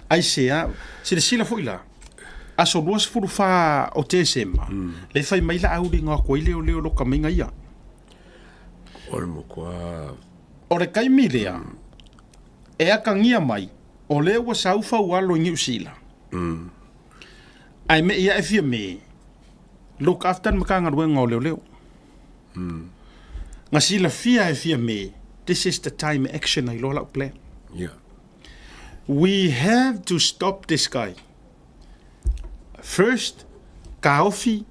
Aisea? Silasila foi la, aso 24 o Tesema, lea e fai mai Laauli na o atu ai leoleo i loka maiga ia. O le matua. O le taimi lea, e atagia mai, o lea ua sau Faualo i Niu Sila. Ae me i ae Fiame, look after le Matagaluega o Leoleo. Na silafia e Fiame, this is the time e action ai loa lau plan. We have to stop this guy. First, taofi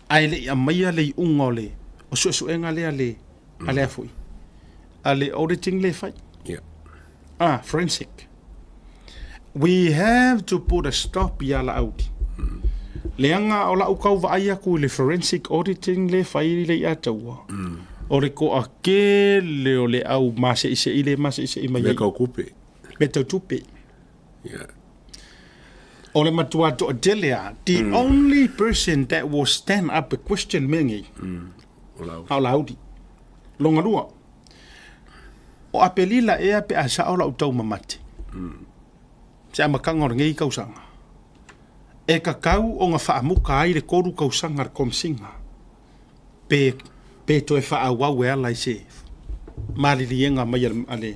ae le i aumaia le iuga o le o suesuega lea le a le a foi a le auditing le fai. Ah, forensic. We have to put a stop ia Laauli. Leaga o lau tau vaai atu i le forensic auditing le fai le ia taua. O le toatele o le au maseisei le maseisei mai ai. Mea tau tupe. Mea tau tupe. O le matua toatele a, the only person that will stand up a question mea nei, a o Laauli. Longa lua, o Apelila ea pe a sao lau taumamate, se amataga o lenei tausaga, e tatau ona faamuta ai le 3 tausaga le Komesina, pe, pe toe faaauau e ala i se maliliega mai a le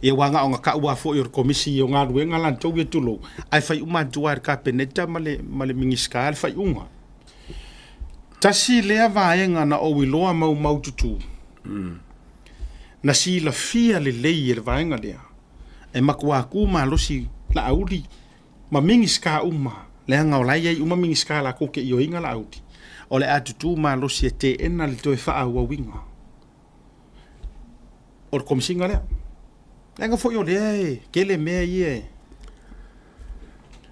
ia aua na ona tau lava foi o le Komisi o Galuega latou ia tulou, ae fai uma atu lava e le Kapeneta ma le, ma le Minisita le faaiuga. Tasi lea vaega na ou iloa maumaututu, na silafia lelei e le vaega lea, e matua tu malosi Laauli ma Minisita uma, leaga o la e i ai uma Minisita latou te ioeina Laauli, o le a tutū malosi e teena le toe faaauauina o le Komesina lea. Leaga foi o lea e tele mea ia e.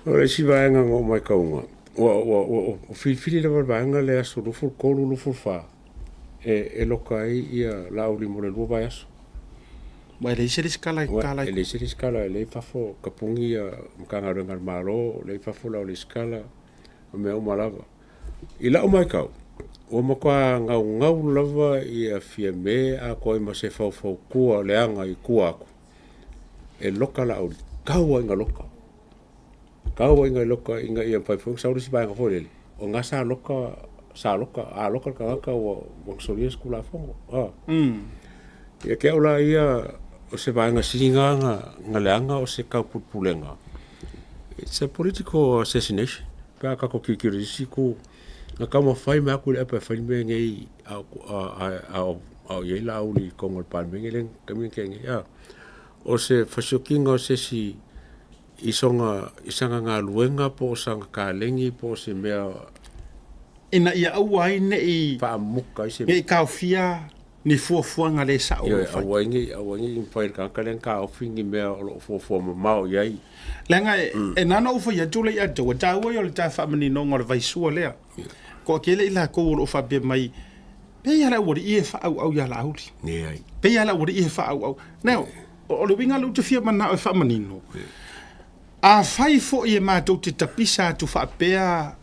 O le isi vaega na ou matauina, ua filifili lava le vaega lea aso 23, 24 e loka ai ia Laauli mo le 2 vaiaso. Ua e leai se resitala e tatala ai. E leai se resitala, e leai fafo tapuni ia Matagaluega a le Malo, leai fafo lau resitala, o mea uma lava. I lau matau, ua matua naunau lava ia Fiame atoa ai ma se faufautua leaga i tua atu, e loka Laauli, tau lava ina loka, tau lava ina loka ina ia mafai foi ona sau le isi vaega foi lele, o lena sa loka, sa loka, a loka le tagata ua solia se Tulafono. Ia te au la ia, o se vaega sili lena na leaga o se taupulepulega, it's a political assassination pe a tatou tilotilo i isi itu, na taumafai mai atu Tuilaepa e fai le mea lenei a o i ai Laauli i totonu o le Palemene lea i le taimi na tea nei. O se fasiokiga o se isi i sona, i sana galuega po o sana kaleni po o se mea. Ina ia aua ai ne i faamuta ai se. Ne i taofia ni fuafuaga le sao o lo o fai. Aua nei, aua nei mafai e le tagata lea ona taofi ni mea o lo o fuafua mamao i ai. Leaga e na ona ou fai atu le ia te ua taua ia o le ta faamaninoga o le vaisua lea. Toatele i latou o lo o faapea mai, pei lava le aualii e faaauau ia Laauli. Leai. Pei lava le aualii e faaauau. Now, o le uiga lea ou te fia manao e faamanino, afai foi e matou te tapisa atu faapea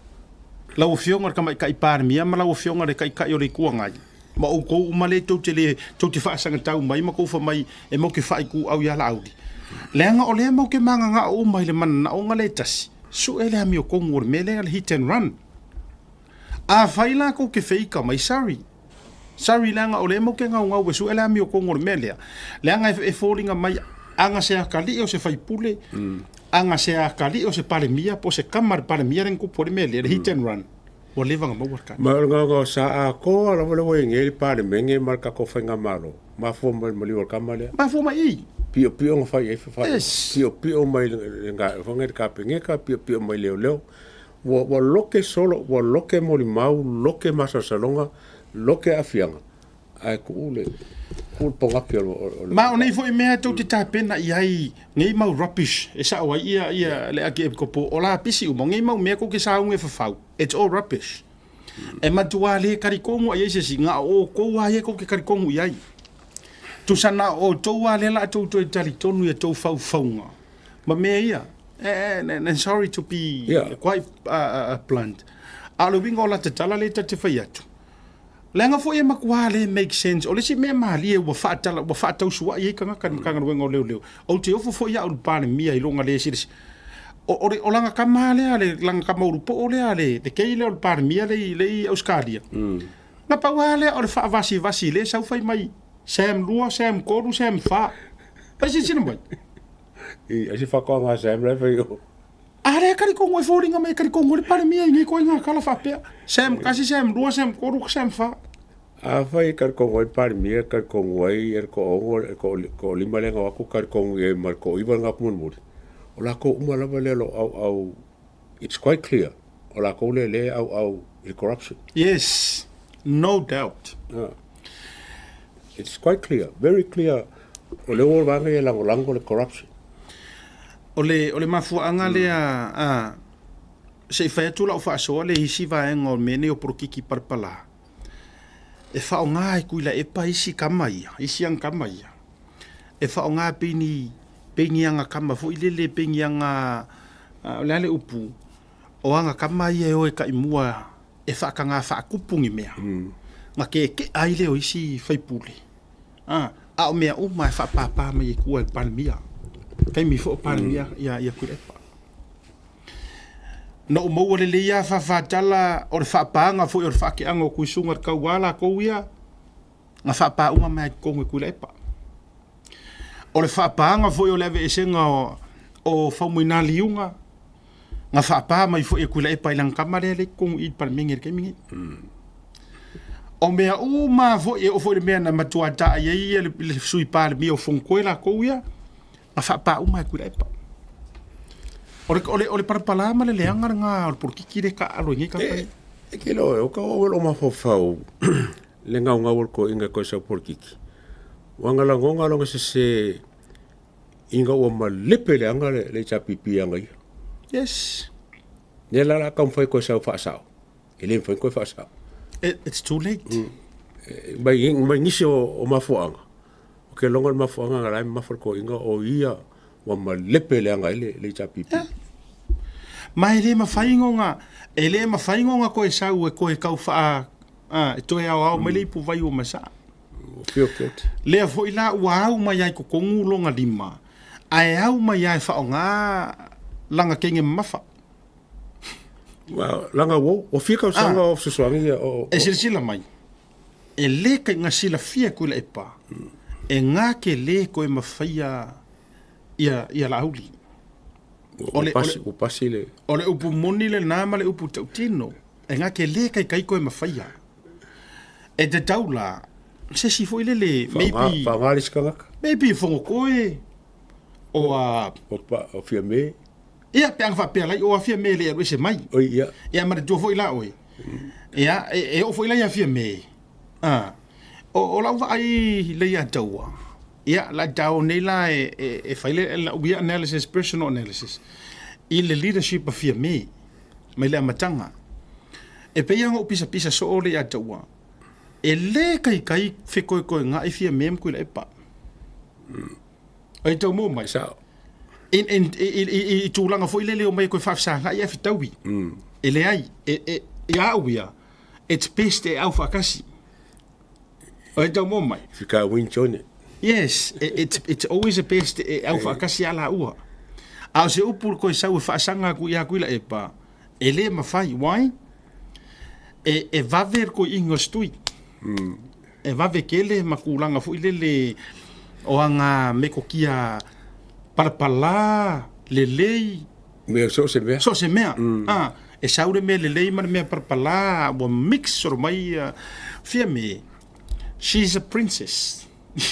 lau Afioga i le Tamaitai Palemia ma lau Afioga i le Taitai o le Itu Agai, ma outou uma lea tou te le, tou te faasagatau mai ma tou fai mai e matou te faaituau ia Laauli, leaga o lea matou te mananao uma i le mananaoga lea e tasi, sue le amiotonu o le mea lea o le hit and run. Afai la tou te feika mai, sorry, sorry leaga o lea matou te gaugau e sue le amiotonu o le mea lea, leaga e foliga mai ana se atalii o se faipule, ana se atalii o se Palemia po o se tama a le Palemia lea na tupu ai le mea lea, le hit and run, ua leva ona maua le tali. Ma o le gaogaosa sa atoa lava lea ua i ai nei le Palemene ma le tatou Faigamalo, mafua mai le maliu o le tama lea. Mafua mai i. Piopio na fai ai fai. Piopio mai le le Kapeneta, piopio mai leoleo. Ua loke solo, ua loke molimau, loke masalosaloga, loke aafiaga, ae tuu le tuu le pogapi o le. Ma o nei foi mea tou te tapena i ai nei mau rubbish e sao ai ia ia le Archiepiscopo o lapisi uma, o nei mau mea tou te sauga e fafau, it's all rubbish. E matua le talitonu i ai se isi, na o outou lava ia tou te talitonu i ai. Tusa na o outou lava lea o le a tou toe talitonu i a outou faufauga ma mea ia. And sorry to be quite blunt, a o le uiga o lata tala lea ta te fai atu, leaga foi e matua le make sense. O le isi mea malie ua faatala, ua faatausuai ai tagata i le Matagaluega o Leoleo. Ou te ofo foi au i le Palemia i lona le silasila. O, o, le, o langa kama lea, le langa kama ulupo'o lea, le kei lea o le Palemia le i, le i Australia. Na pau lava lea o le faavasivasi lea sau fai mai Sam 2, Sam 3, Sam 4. Pai silasila mai. I ai se faatoaga a Sam la e fai o. A lea kalikogo e foliga mai e kalikogo le Palemia i nei koiga kala faapea. Sam 1, Sam 2, Sam 3, Sam 4. Afai e kalikogo ai le Palemia, e kalikogo ai le toaono, le toalima lea na o atu kalikogo i ai ma le toaiva lena atu mulimuli, o latou uma lava lea o lo o auau, it's quite clear, o latou lea lea e auau i le corruption. Yes, no doubt. It's quite clear, very clear, o lea ua vaega ia e lagolago le corruption. O le, o le mafuaaga lea, a, se i fai atu lau faasoa le isi vaega o mea nei o polokiki palapala, e faaaoga e Tuilaepa isi kama ia, isi aga kama ia, e faaaoga pei ni, pei ni aga kama foi lele, pei ni aga, o le a le upu, o aga kama ia e o e taimua e faataga faatupu ni mea, na keke'a ai lea o isi faipule, a, a o mea uma e faapāpā mai e tua e le Palemia, taimi foi o Palemia ia Tuilaepa. Na ou maua lelei lava faafatala o le faapaga foi o le faateaga o Tuisuga i le tauā latou ia na faapaauma mai i totonu e Tuilaepa. O le faapaga foi o le aveesega o Faumuina Liuga na faapa mai foi e Tuilaepa i lana tama lea e i totonu i le Palemene i le taimi lenei. O mea uma foi, e oo foi i le mea na matua taai ai le Sui Palemia o Fonotoe latou ia, na faapaauma e Tuilaepa. O le, o le, o le palapala ma le leaga lena o le polokiki lea e taaalo i nei kamupani. E ke loa, o ka o lo mafaufau le gaugau o le toeaina koe sau polokiki. Ua nga lagonga longa sese ina ua malepe leaga le HRPP aga ia. Yes. Lea la la taumafai koe sau faasao. E le mafai koe faasao. It's too late. Mai, mai nisi o mafuaaga. O ke logo le mafuaaga nga la e mamafa le toeaina o ia ua malepe leaga ai le HRPP. Yeah. Ma e le mafai ona, e le mafai ona koe sau e koe tau faa, a, e toe aoao mai le ipuvai ua masaa. Fio keoti. Lea foi la ua au mai ai totonu lona lima, ae au mai ai e faaaoga lana kege mamafa. Lana uo, ua fia tausaga o fesoasoani ia o. E silasila mai, e le kaiga silafia e Tuilaepa, e ga ke le koe mafaia ia, ia Laauli. O le, ua pasi le. O le upu moni lena ma le upu tautino, e ga ke le kaikai koe mafaia. E tatau la, se isi foi lele, maybe. Faaaoga le isi tagata. Maybe Fonotoe, o a. O Fiame. Ia, pe ana faapea lai o a Fiame e le alu ese mai. Oi, ia. Ia, manatua foi la oe. Ia, e oo foi la ia Fiame. Ah, o lau vaai le ia taua. Ia, la tau nei la e fai le lau ia analysis, personal analysis, i le leadership a Fiame, mai le amataga. E pei lava ona ou pisapisa soo le ia taua. E le kaikai fekoekoega'i Fiame ma Tuilaepa. Ai tau mo mai. Sao. In, i tulaga foi lele o mai koe faafesagai ae fetaui. E leai, e, ia au ia, it's best e au faakasi. Ai tau mo mai. If you can't win, join it. Yes, it's always the best e au faakasi a laua. A o se upu koe sau e faasaga aku ia Tuilaepa, e le mafai, why? E vave le koi'iga o le setui. E vave tele ma tulaga foi lele o aga metotia palapala, lelei. Mea so o se mea. So o se mea. A, e sau le mea lelei ma le mea palapala, ua mix solo mai Fiame, she's a princess.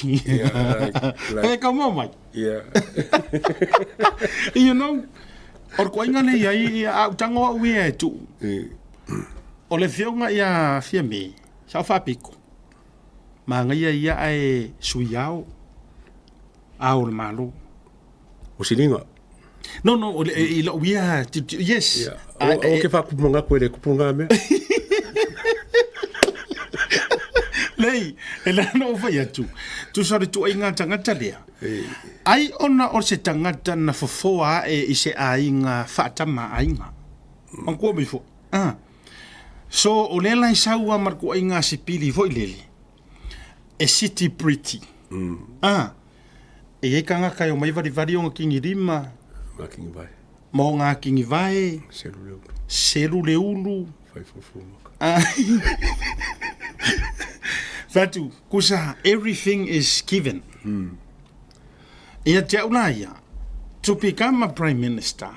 Yeah, like, e kau mai. Yeah. You know, o le koaiga lea i ai, a ou tago au ia e tuu. O le afioga ia Fiame, sa o faapito, manaia ia ae sui ao, ao o le Malo. O siliga. No, no, i lou ia, yes. Yeah. O ke whaakupu mangaku e le kupu ngā mea. Lei, e la na o whai atu. Tusa o le tuaiga tagata lea. Ai ona o se tagata na fofoa ae i se aiga faatama aiga. Manatua mai foi. Ah. So, o lea la e sau lava ma le tuaiga sipili foi lele, e city pretty. Ah. E i ai tagata e omai valivali ona kini lima. Ma kini vai. Ma o ngā kingi vae. Selu le ulu. Selu le ulu. Fai fulufulu maka. Fatu, kusa, everything is given. Ia te au la ia, to become a prime minister,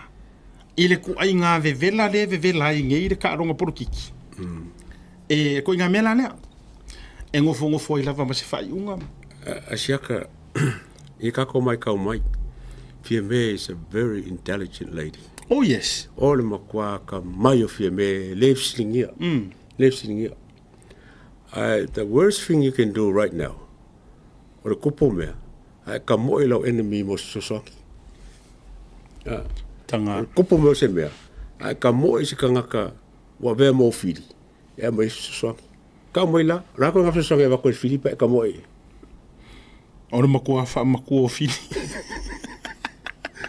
i le kuai ngā vevela le vevela ai ngei le kaaronga polokiki. E ko ngā mea la lea. E ngofo ngofo ai lava ma se whaiunga. Asiaka, i kako mai kau mai. Fiame is a very intelligent lady. Oh yes. O le makua ka mai o Fiame, le fisilingia. Le fisilingia. The worst thing you can do right now, o le kupu mea, ai ka mo lau enemy mo sosoaki. Tanga. O le kupu mea o se mea, ai ka mo i se kangaka wa vea mo fili, e mai sosoaki. Ka mai la, la ko ngā sosoaki e wako i fili pa e ka mo i. O le makua wha makua o fili.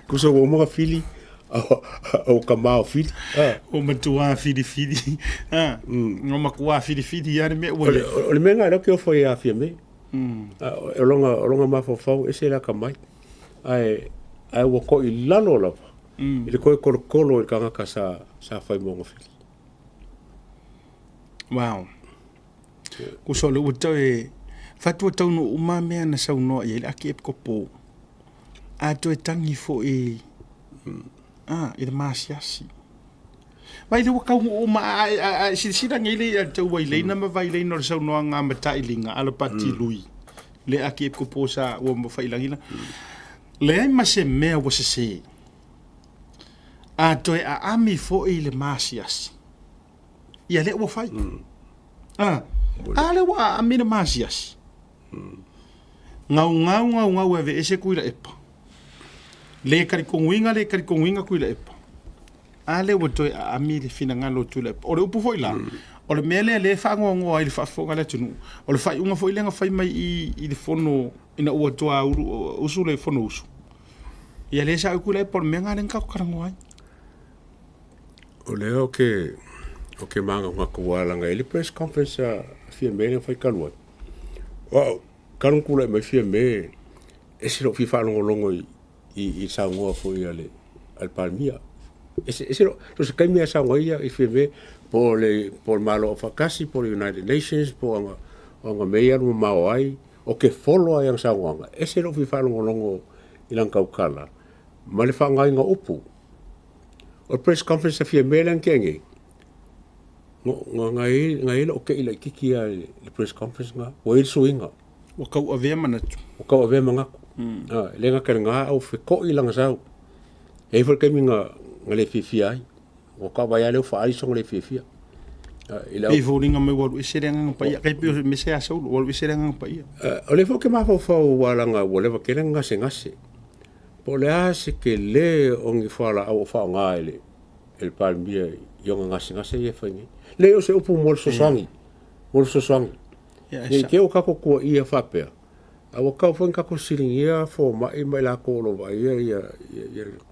Kusa o mga fili, o ka mao fili. O matua fili fili. O makua fili fili ia le mea ua le. O le mea ngā leo ki o fo i a Fiame. O longa mafofau e se la ka mai. Ai ua ko i lalo lava. I le koe kolokolo i kangaka sa whai monga fili. Wow. Kusa le ua tau e fatua tau no uma mea na sau noa i le aki e kopo. A toe tangi fo i i le maasiasi. Vai le ua kau uma a silasila ngei le ia tau vai leina ma vai leina o le saunoaga matailinga a le pati lui. Le aki e kopo sa ua mafailagina. Leai ma se mea ua sesē. A toe aami foʻi le masiasi. Ia lea ua fai. A le ua aami le masiasi. Gaugau gaugau e aveese Tuilaepa. Le kalikoguiga le kalikoguiga Tuilaepa. A le ua toe aami le finagalo o Tuilaepa. O le upu foʻi la. O le mea lea le faagoagoa ai le faafofoga le atunuu. O le faaiuga foʻi lea na fai mai i le fono ina ua toa usu le fono usu. Ia le sa uku le po le mea ngā le ngā karagoa ai. O lea o ke manga ngā kualanga i le press conference a Fiame le whai kalua. Wau, kalung kula mai Fiame e se lo fi whaalongolongo i saungoa fo i ale Palmia. E se lo, to se kaimea saungoa ia i Fiame po le malo o whakasi, po le United Nations, po anga mea alu mao ai, o ke follow ai ang saungoanga. E se lo fi whaalongolongo i lang kaukala. Ma le whangai ngā upu. O press conference a Fiame le angke. Ngā ela o ke ila i kiki a le press conference ngā. O il suinga. O kau avea manatu. O kau avea mangaku. Le ngā kere ngā au wheko i langa sau. E i whalkemi ngā le fiafia ai. O ka vai ale o whaari songa le fiafia. Pe fōringa mai waru ese le ngā paia. Kai pio mese a saulu, waru ese le ngā paia. O le whau ke mawhau walanga ua lewa kere ngase ngase. Po le a se ke le ongi whala au o whao ngā e le Palmia i onga ngase ngase i e whaingi. Le o se upu mo le sosoangi. Mo le sosoangi. Nei ke o kako kua ia whapea. A ua kau whaingi kako siringia fo mai mai la kō lo vai ia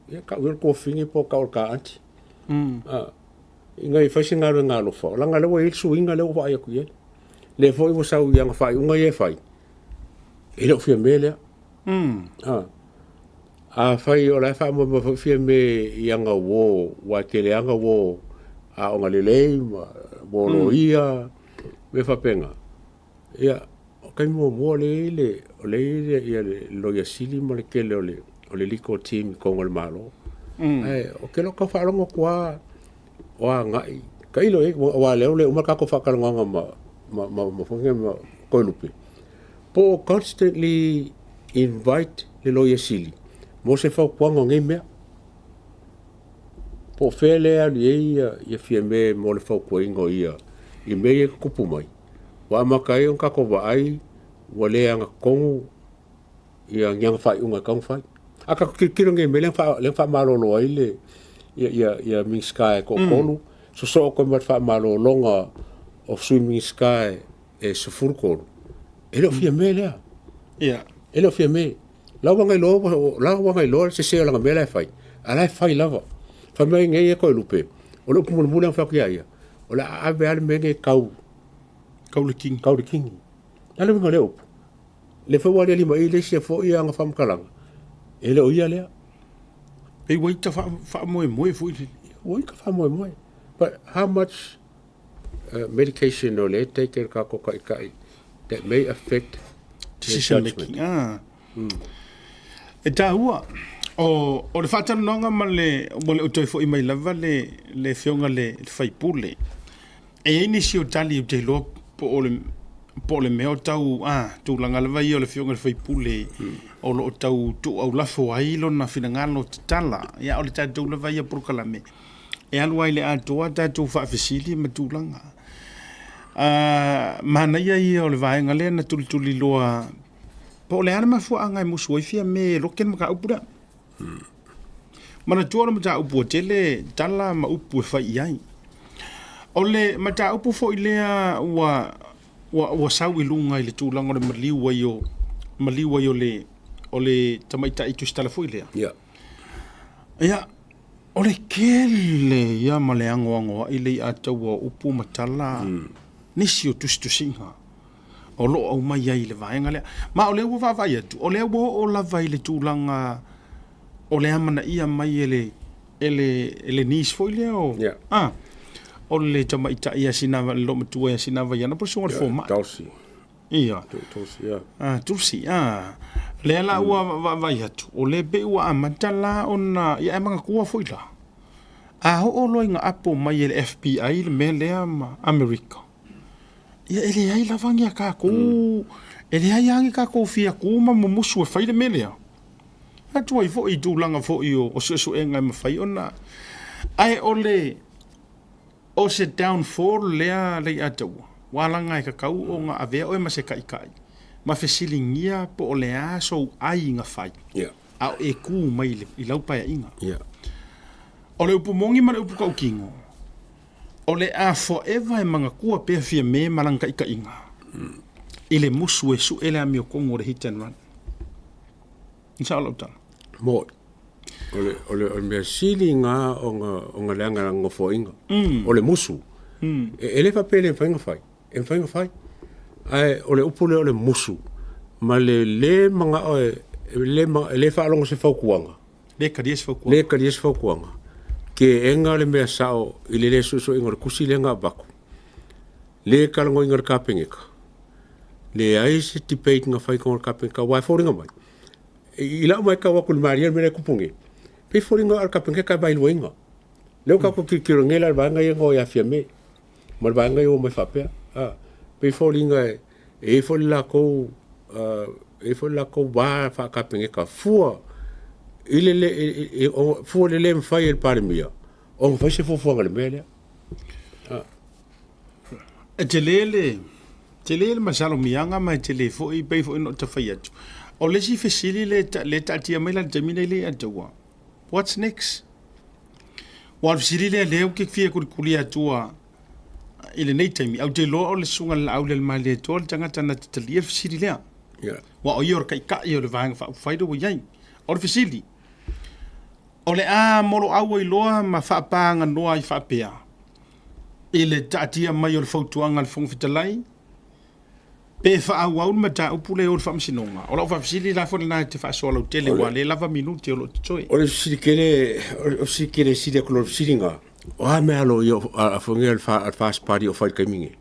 ia ka ua kō fingi po ka o ka anti. Inga i whaisi ngā ngā lofa. O langa lewa i suinga lewa whaai aku ia. Le fo i wa sau i anga whai unga i e whai. E leo fia me lea. A whai o lai wha mo fia me i anga wō, wa tele anga wō, a onga lelei, wō lo ia, me whapenga. Ia, o kai mua mua le ile, o le ile ia le loia sili ma le kele o le liko team i kongo le malo. Ai, o ke loka whaalongo kua, o a ngai, ka ilo e, wa leo le uma kako whakalonga ma whange ma koilupe. Po constantly invite le loia sili. Mo se whau kuanga ngai mea. Po whele alu e ia Fiame mo le whau kua ingo ia. I mea ia kupu mai. Wa maka ai on kako wa ai, wa le anga kongu, ia ngianga whai unga kaung whai. A kako kiro ngai mea, leng wha malolo ai le, ia Ming Sky ko kolu. So so ko ma wha malolonga o Swimming Sky e sefuru kolu. E leo Fiame lea. E leo Fiame. Lau wanga i loa se se o langa mea lai whai. A lai whai lava. Whai mea ngai e koe lupe. O le upu mulu mulu ang whaku ia ia. O le ave ale mea ngai kau. Kau le kingi. Kau le kingi. Ale winga le upu. Le whai wale lima i le sia fo ia anga whamkalanga. E le o ia lea. Pei ua ita faamoemoe foi le. Ua ita faamoemoe. But how much medication o le take e le tatou taitai that may affect decision making. Ah. E taua, o le faatalanoaga ma le, ua le o toe foi mai lava le, le afioga le faipule. E i ai nisi o tali ou te iloa po o le, po o le mea o tau, ah, tulaga lava ia o le afioga i le faipule o lo o tau tuuaulafo ai lona finagalo tatala. Ia, o le tatou lava ia polokalame e alu ai i le atoa tatou faafesili ma tulaga. Manaia ia o le vaega lea na tulituliloa po o le a le mafuaaga e musu ai Fiame e loke le mataupu lea. Manatua o le mataupu ua tele tala ma upu e fai i ai. O le mataupu foi lea ua ua ua sau i luga i le tulaga o le maliu ai o maliu ai o le o le tamaitai tusitala foi lea. Yeah. Ia, o le tele ia ma le agoagoai le iataua o upu ma tala nisi o tusitusiga o lo o aumai ai i le vaega lea. Ma o lea ua vaavaai atu, o lea ua oo lava i le tulaga o le amanaia mai e le, e le, e le niece foi lea o, yeah. Ah, o le tamaitai ia Sinava, le loomatua ia Sinavaiana po o le susuga i le fomai. Tulsi. Ia. Tulsi, yeah. Ah, Tulsi, ah. Lea la ua vaavaai atu, o lea pei ua amata la ona, ia e manatua foi la, a oo loa ina apo mai e le FBI le mea lea ma Amerika, Ia e leai lava ni a tatou, e leai lava ni tatou fia tu ma mumusu e fai le mea lea. Atu ai foi i tulaga foi o suesuega e mafai ona, ae o le, o se downfall lea Leiataua, ua laga e tatau ona avea oe ma se taitai ma fesiligia po o le a sou ai na fai, a o e tu mai i lau paeaiga. O le upu moni ma le upu tautino, O le a forever e manatua pea Fiame ma lana taitaiga i le musu e sue le amiotonu o le hit and run. I sao lau tala? Moi. O le, o le, o le mea sili nga ona, ona leaga lana nofoaiga. O le musu. E, e le faapea e le mafai ona fai. E mafai ona fai. Ae o le upu lea o le musu, ma le le manao e, e le, e le faalogo se fautuaga. Le talia se fautuaga. Le talia se fautuaga. Ke ega le mea sao i le le suesuega o le tusi lea na avatu. Le talanoaina e le Kapeneta. Leai se debate na fai i totonu o le Kapeneta aua e foliga mai. I lau matau atu i le malie o le mea lea e tupu nei, pei e foliga o le Kapeneta e vaeluaina. Lea ua tatou tilotilo nei la i le vaega ia na o ia Fiame ma le vaega ia ua omai faapea. Pei e foliga e i ai foi le latou e i ai foi le latou va faa-Kapeneta fua i le le fua i le le mafai e le Palemia ona fai se fuafuaga i le mea lea. E tele le tele le masalomiaga ma e tele foi pei foi ona ou tafai atu. O le isi fesili lea e taatia mai la i le taimi lenei Leiataua, what's next? Aua o le fesili lea lea ou te fia kulikuli atua i lenei taimi, ae ou te iloa o le Susuga i le Laaulialemalietoa le tagata na te talia le fesili lea. Yeah. Aua o ia o le taitai o le Vaega Faaupufai lea ua i ai. O le fesili, o le a moloau ai loa ma faapaganoa ai faapea i le taatia mai o le fautuaga a le Fofoga Fetalai, pe faaauau le mataupu lea i o i le Faamasinoga? O lau faafesili la foi lena e te faasoa lautele aua o lea e lava minute o lo o totoe. O le fesili tele, o le fesili tele e sili atu i lo le fesili lena, o a mea a loia a foi le First Party o fai i le taimi lenei?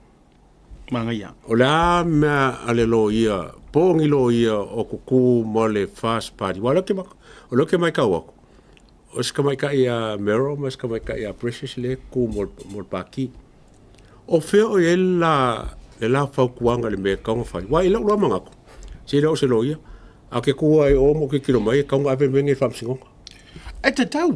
Manaia. O le a mea a le loia, po o ni loia o tutu ma le First Party? Aua o lea ou te, o lea ou te matau atu, o si tamaitai ia Meryl ma si tamaitai ia Precious lea e tutu mo le Pati. O fea o i ai le la, le la fautuaga i le mea e tatau ona fai? Aua i lou lava manatu, se le o se loia, a ke tu ai o mo ke tilo mai, e tatau ona ave le mea lenei i le faamasinoga. E tatau.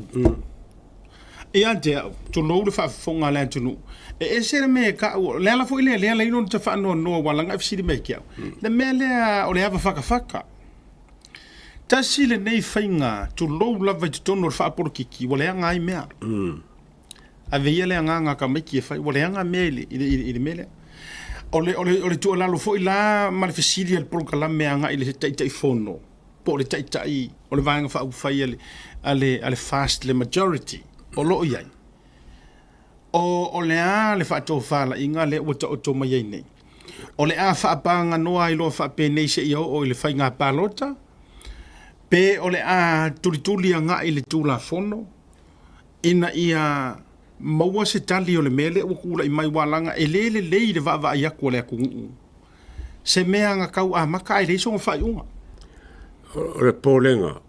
Ia te au, tulou le faafofoga a le atunuu, e ese le mea e tau, o le ala foi lea lea laina ona ta faanoanoa ua laga e fesili mai ke au. Le mea lea o le ava fatafata. Tasi lenei faiga, tulou lava i totonu o le faapolokiki, ua leaga ai mea. Ave ia le agaga a tamaiti e fai, ua leaga mea i le, i le, i le mea lea. O le, o le, o le tuualalo foi la ma le fesili a le polokalame agai i le Taitaifono, po o le Taitai o le Vaega Faaupufai a le, a le, a le FAST, le majority o lo o i ai, o, o le a le faatofalaiga lea ua taoto mai ai nei? O le a faapaganoa ai loa faapenei seia oo i le faiga palota? Pe o le a tulituli agai i le Tulafono ina ia maua se tali o le mea lea ua tulai mai aua leaga e le lelei le vaavaai atu a le atunuu se mea na tau amata ae leai sona faaiuga. O le popolega,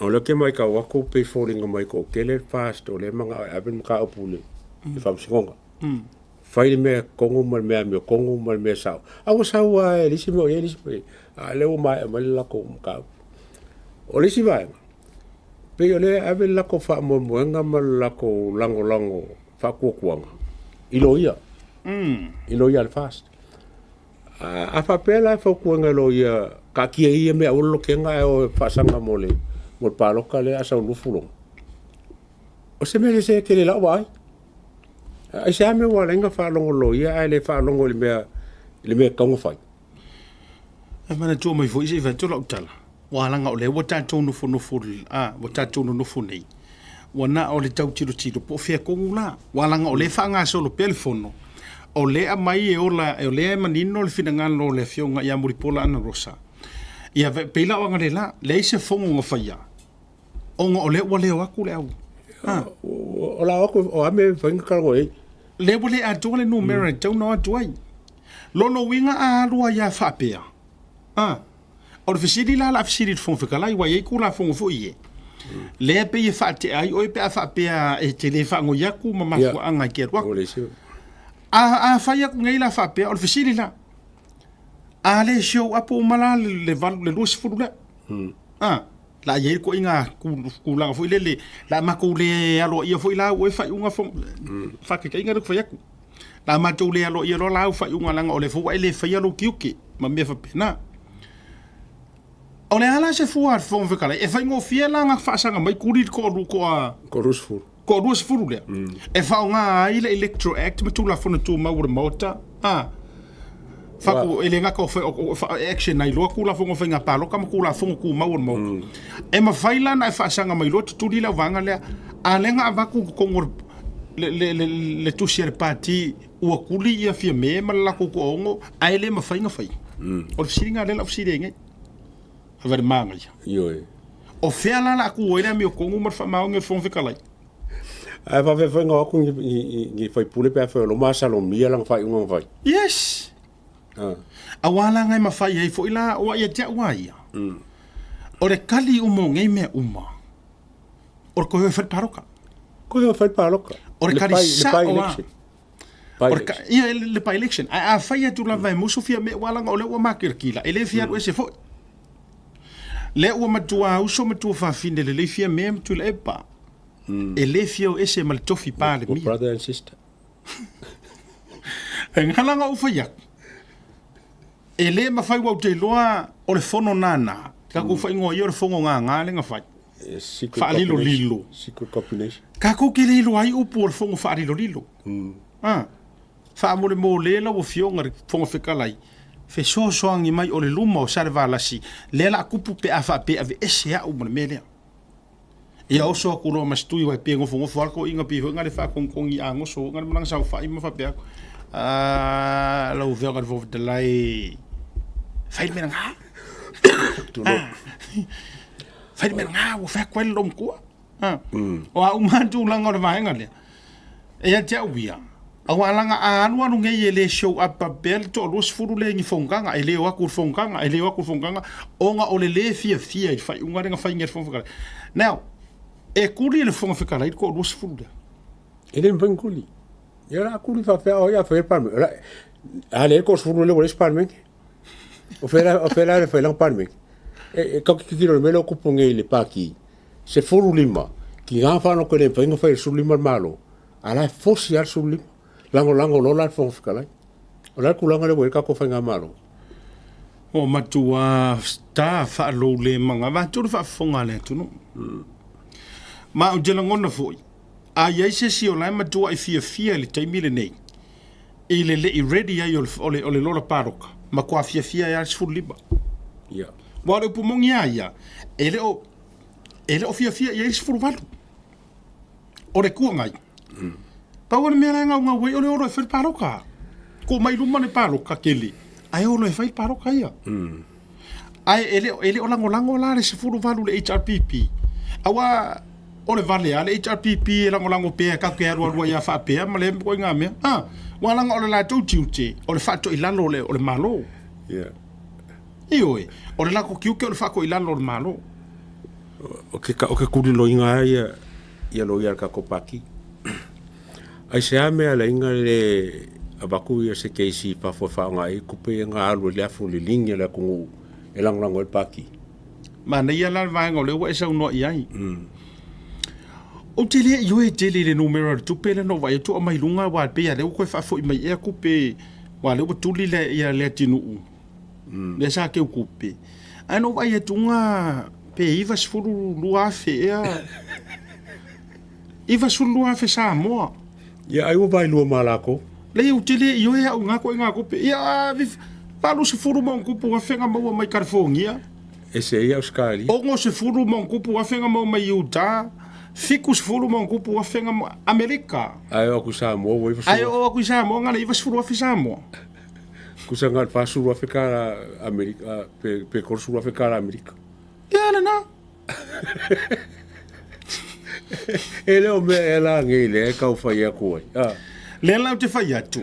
o lea ou te matau atu pei e foliga mai e toatele le FAST o lea e manao e ave le mataupu i le Faamasinoga. Fai le mea tonu ma le mea amiotonu ma le mea sao. A ua sau lava e leai se mea o i ai, leai se mea o i ai. A o lea ua maea mai le latou mataupu. O le isi vaega, pei o lea e ave le latou faamoemoega ma le latou lagolago faatuatuaga i loia, i loia a le FAST. A faapea la e fautuaina e loia, taatia ia mea aua le lotena ae o e faasaga mo le palota lea a sau 20 o se mea sese tele i lau vaai. Aisea mea ua ala ai ona faalogo loia ae le faalogo i le mea e tatau ona fai? E manatua mai foi se i fai atu lau tala, aua leaga o lea ua tatou nofonofo, ua tatou nonofo nei, ua na o le tau tilotilo po o fea tonu la. Aua leaga o lea e faagasolo pea le fono, o lea e aumai e ola, o lea e manino le finagalo o le Afioga ia Mulipola Anarosa, ia pei la o analeila, leai se fono na faia, ona o lea ua leo atu le au. O la atu, o a mea e mafai ona talanoa i ai? Lea ua le atoa le numera e tatau ona o atu ai. Lona uiga a alu ai lava faapea, a, o le fesili la o le a fesili i le Fofoga Fetalai, aua e i ai Tulafono foi ia, lea e pei e faatea ai oe pe a faapea e te le faanoi atu ma mafuaaga e te alu atu. A fai atu nei la faapea, o le fesili la, a le show up uma la le 20 lea, a, la i ai le ituaiga tulaga foi lele, la matou le aloaia foi la au oe faaiuga faataitaiga lea ou te fai atu. La matou le aloaia loa la au faaiuga leaga o lea foi ua e le faia lou tiute ma mea faapena. O le a la se fua a le Fofoga Fetalai? E faigofie la ona faasaga mai tuli le toalua toa 20. Toa 20 lea. E faaaoga ai le Electoral Act ma Tulafono Tumau o le Maota, a Faatu, e le gata o action ai loa Tulafono o Faiga Palota ma Tulafono Tumau o le Maota. E mafai la ona e faasaga mai loa tutuli le auvaega lea, a o lea na avatu i totonu o le tusi a le Pati ua tuli ia Fiame ma le latou toaono ae le mafai ona fai. O le fesiliga lea o le a ou fesili ai nei. Ave le manaia. Ioe. O fea la o le a tu ai le amiotonu ma le faamaoni o le Fofoga Fetalai? Ae faapefea foi ona o atu ni faipule pe afai o lo masalomia lana faaiuga na fai. Yes. Ah. Aua la e mafai ai foi la, aua ia te au lava ia, o le kali uma o nei mea uma, o le toe o e fai le palota. Toe o e fai le palota. O le kali sao lava. Ia, le by-election. Ae a fai atu lava e musu Fiame, aua leaga o lea ua makilatila, e le fia alu ese foi. Lea ua matua uso ma tuafafine lelei Fiame ma Tuilaepa. E le fia o ese ma le tofi Palemia. Brother and sister. E ngala na ou fai atu. E le mafai ua ou te iloa o le fono nana. Tatou faaigoa ia o le fono gagā lea na fai. Faalilolilo. Secret combination. Tatou te le iloa ai upu o le fono faalilolilo. Ah. Faamolemole lau Afioga i le Fofoga Fetalai, fesoasoani mai o le luma o Salevalasi, lea o le a tupu pe a faapea e aveese au ma le mea lea. Ia oso atu loa ma si tui, pei e nofonofo lava le toeaina pei foi na le faatogitogi a goso foi na le malaga saofai ma faapea atu, Aa, lau Afioga i le Fofoga Fetalai, fai le mea lena. Fai le mea lena ua fai atu ai le loomatua. O a uma lava tulaga o le vaega lea, E ia te au ia, aua leaga a alu alu nei e le show up pea le toa 20 lea i ni fonotaga, e le o atu i le fonotaga, e le o atu i le fonotaga, ona o le le fiafia i le faaiuga lea na fai nei e le Fofoga Fetalai. Now, e tuli e le Fofoga Fetalai le toa 20 lea. E le mafai ona tuli. Ia o le a tuli faapea o ai a fai le Palemene. A leai le toa 10 lea ua leai se Palemene. O fea la, o fea la le fai lana Palemene? E tatou te tilotilo i le mea lea ua tupu nei i le Pati, 15, tiga faalogologo e le mafai ona fai e le 15 le Malo, a o la e fosi lava le 15, lagolago loa la le Fofoga Fetalai. O le a le tulaga lea ua i ai le tatou Faigamalo? Ua matua ta faaloulemaga vaeatu le faafofoga a le atunuu. Ma ou te lagona foi, a i ai se isi o la e matuai fiafia i le taimi lenei, i le le i ready ai o le lola palota, matua fiafia ai lava le 15. Ia. Aua o le upu moni lava ia, e le o fiafia i ai le 18. O le Itu Agai, pau o le mea la e gaugau ai o le o loa e fai le palota. Tuu mai i luma le palota tele, ae o loa e fai le palota ia. Ae e le, e le o lagolago la le 18 le HRPP. Aua o le vale a le HRPP e lagolago pea tatou te alualu ai a faapea ma lea ituaiga mea. A, ua laga o le latou tiute o le faatoilalo o le Malo. Yeah. Ioe, o le latou tiute o le faatoilalo o le Malo. O ke, o ke kuliloiga a ia, ia loia a le tatou Pati. Aisea mea ala inga le avatu ia se keisi i fafo e faaaoga ai tupe ia na alu ai le afu liligi a le atunuu e lagolago ai le Pati? Manaia la le vaega o lea ua e saunoa i ai. Ou te le ioe tele i le numera o le tupe lea na ou vaai atu aumai luga aua e pei lava lea ua toe faafoi mai ea tupe aua o lea ua tuli le, le atunuu lea sa teu tupe. Ae na ou vaai atu pe 92,000 ea. 92,000 Samoa. Ia ai ua vailua ma lakou. Leai ou te le ioe au i nga ituaiga tupe. Ia 80 ma ona tupu afe na maua mai California. Ese ai Ausetalia. 60 ma ona tupu afe na maua mai Utah. 70 ma ona tupu afe na maua Amerika. Ae oo atu i Samoa ua 90. Ae oo atu i Samoa na o le 90,000 Samoa. Tusa na o le 40,000 tala Amerika pe 30,000 tala Amerika. Ia lena. E le o mea ea la nei lea e tau fai atu ai. Ah. Lea la ou te fai atu,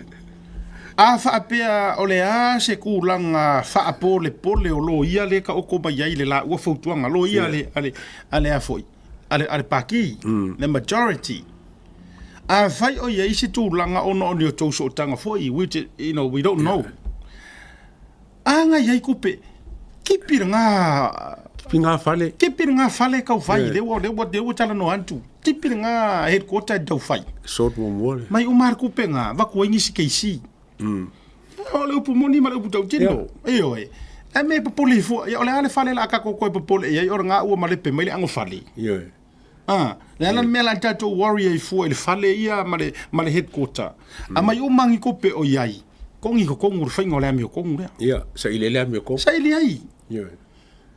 a faapea o le a se tulaga faapolepole o loia lea e taoto mai ai le laua fautuaga, loia a le, a le, a le a foi, a le, a le Pati, le majority. Afai o i ai se tulaga ona o ni outou sootaga foi, which, you know, we don't know. A nga i ai kupe, kipi le ga... Kipi ngā fale. Kipi le ga fale kau fai, le ua, le ua, le ua talanoa atu. Kipi le ga headquarter tau fai. Sort muamua le. Mai uma le kupe nga, vaku ai nisi keisi. O le upu moni ma le upu tautino. Yeah. Ioe. E me popole ifo, ia o le a le fale la ka ko popole i ai o le nga ua malepe mai le ango fale. Ioe. Ah, le ala le mea la tatou worry ai fua i le fale ia ma le, ma le headquarter. A mai uma ngi kope o i ai, kongi ko kongu le whainga o le amio kongu lea. Ia, sa ile le amio kongu. Sa ile ai. Ia.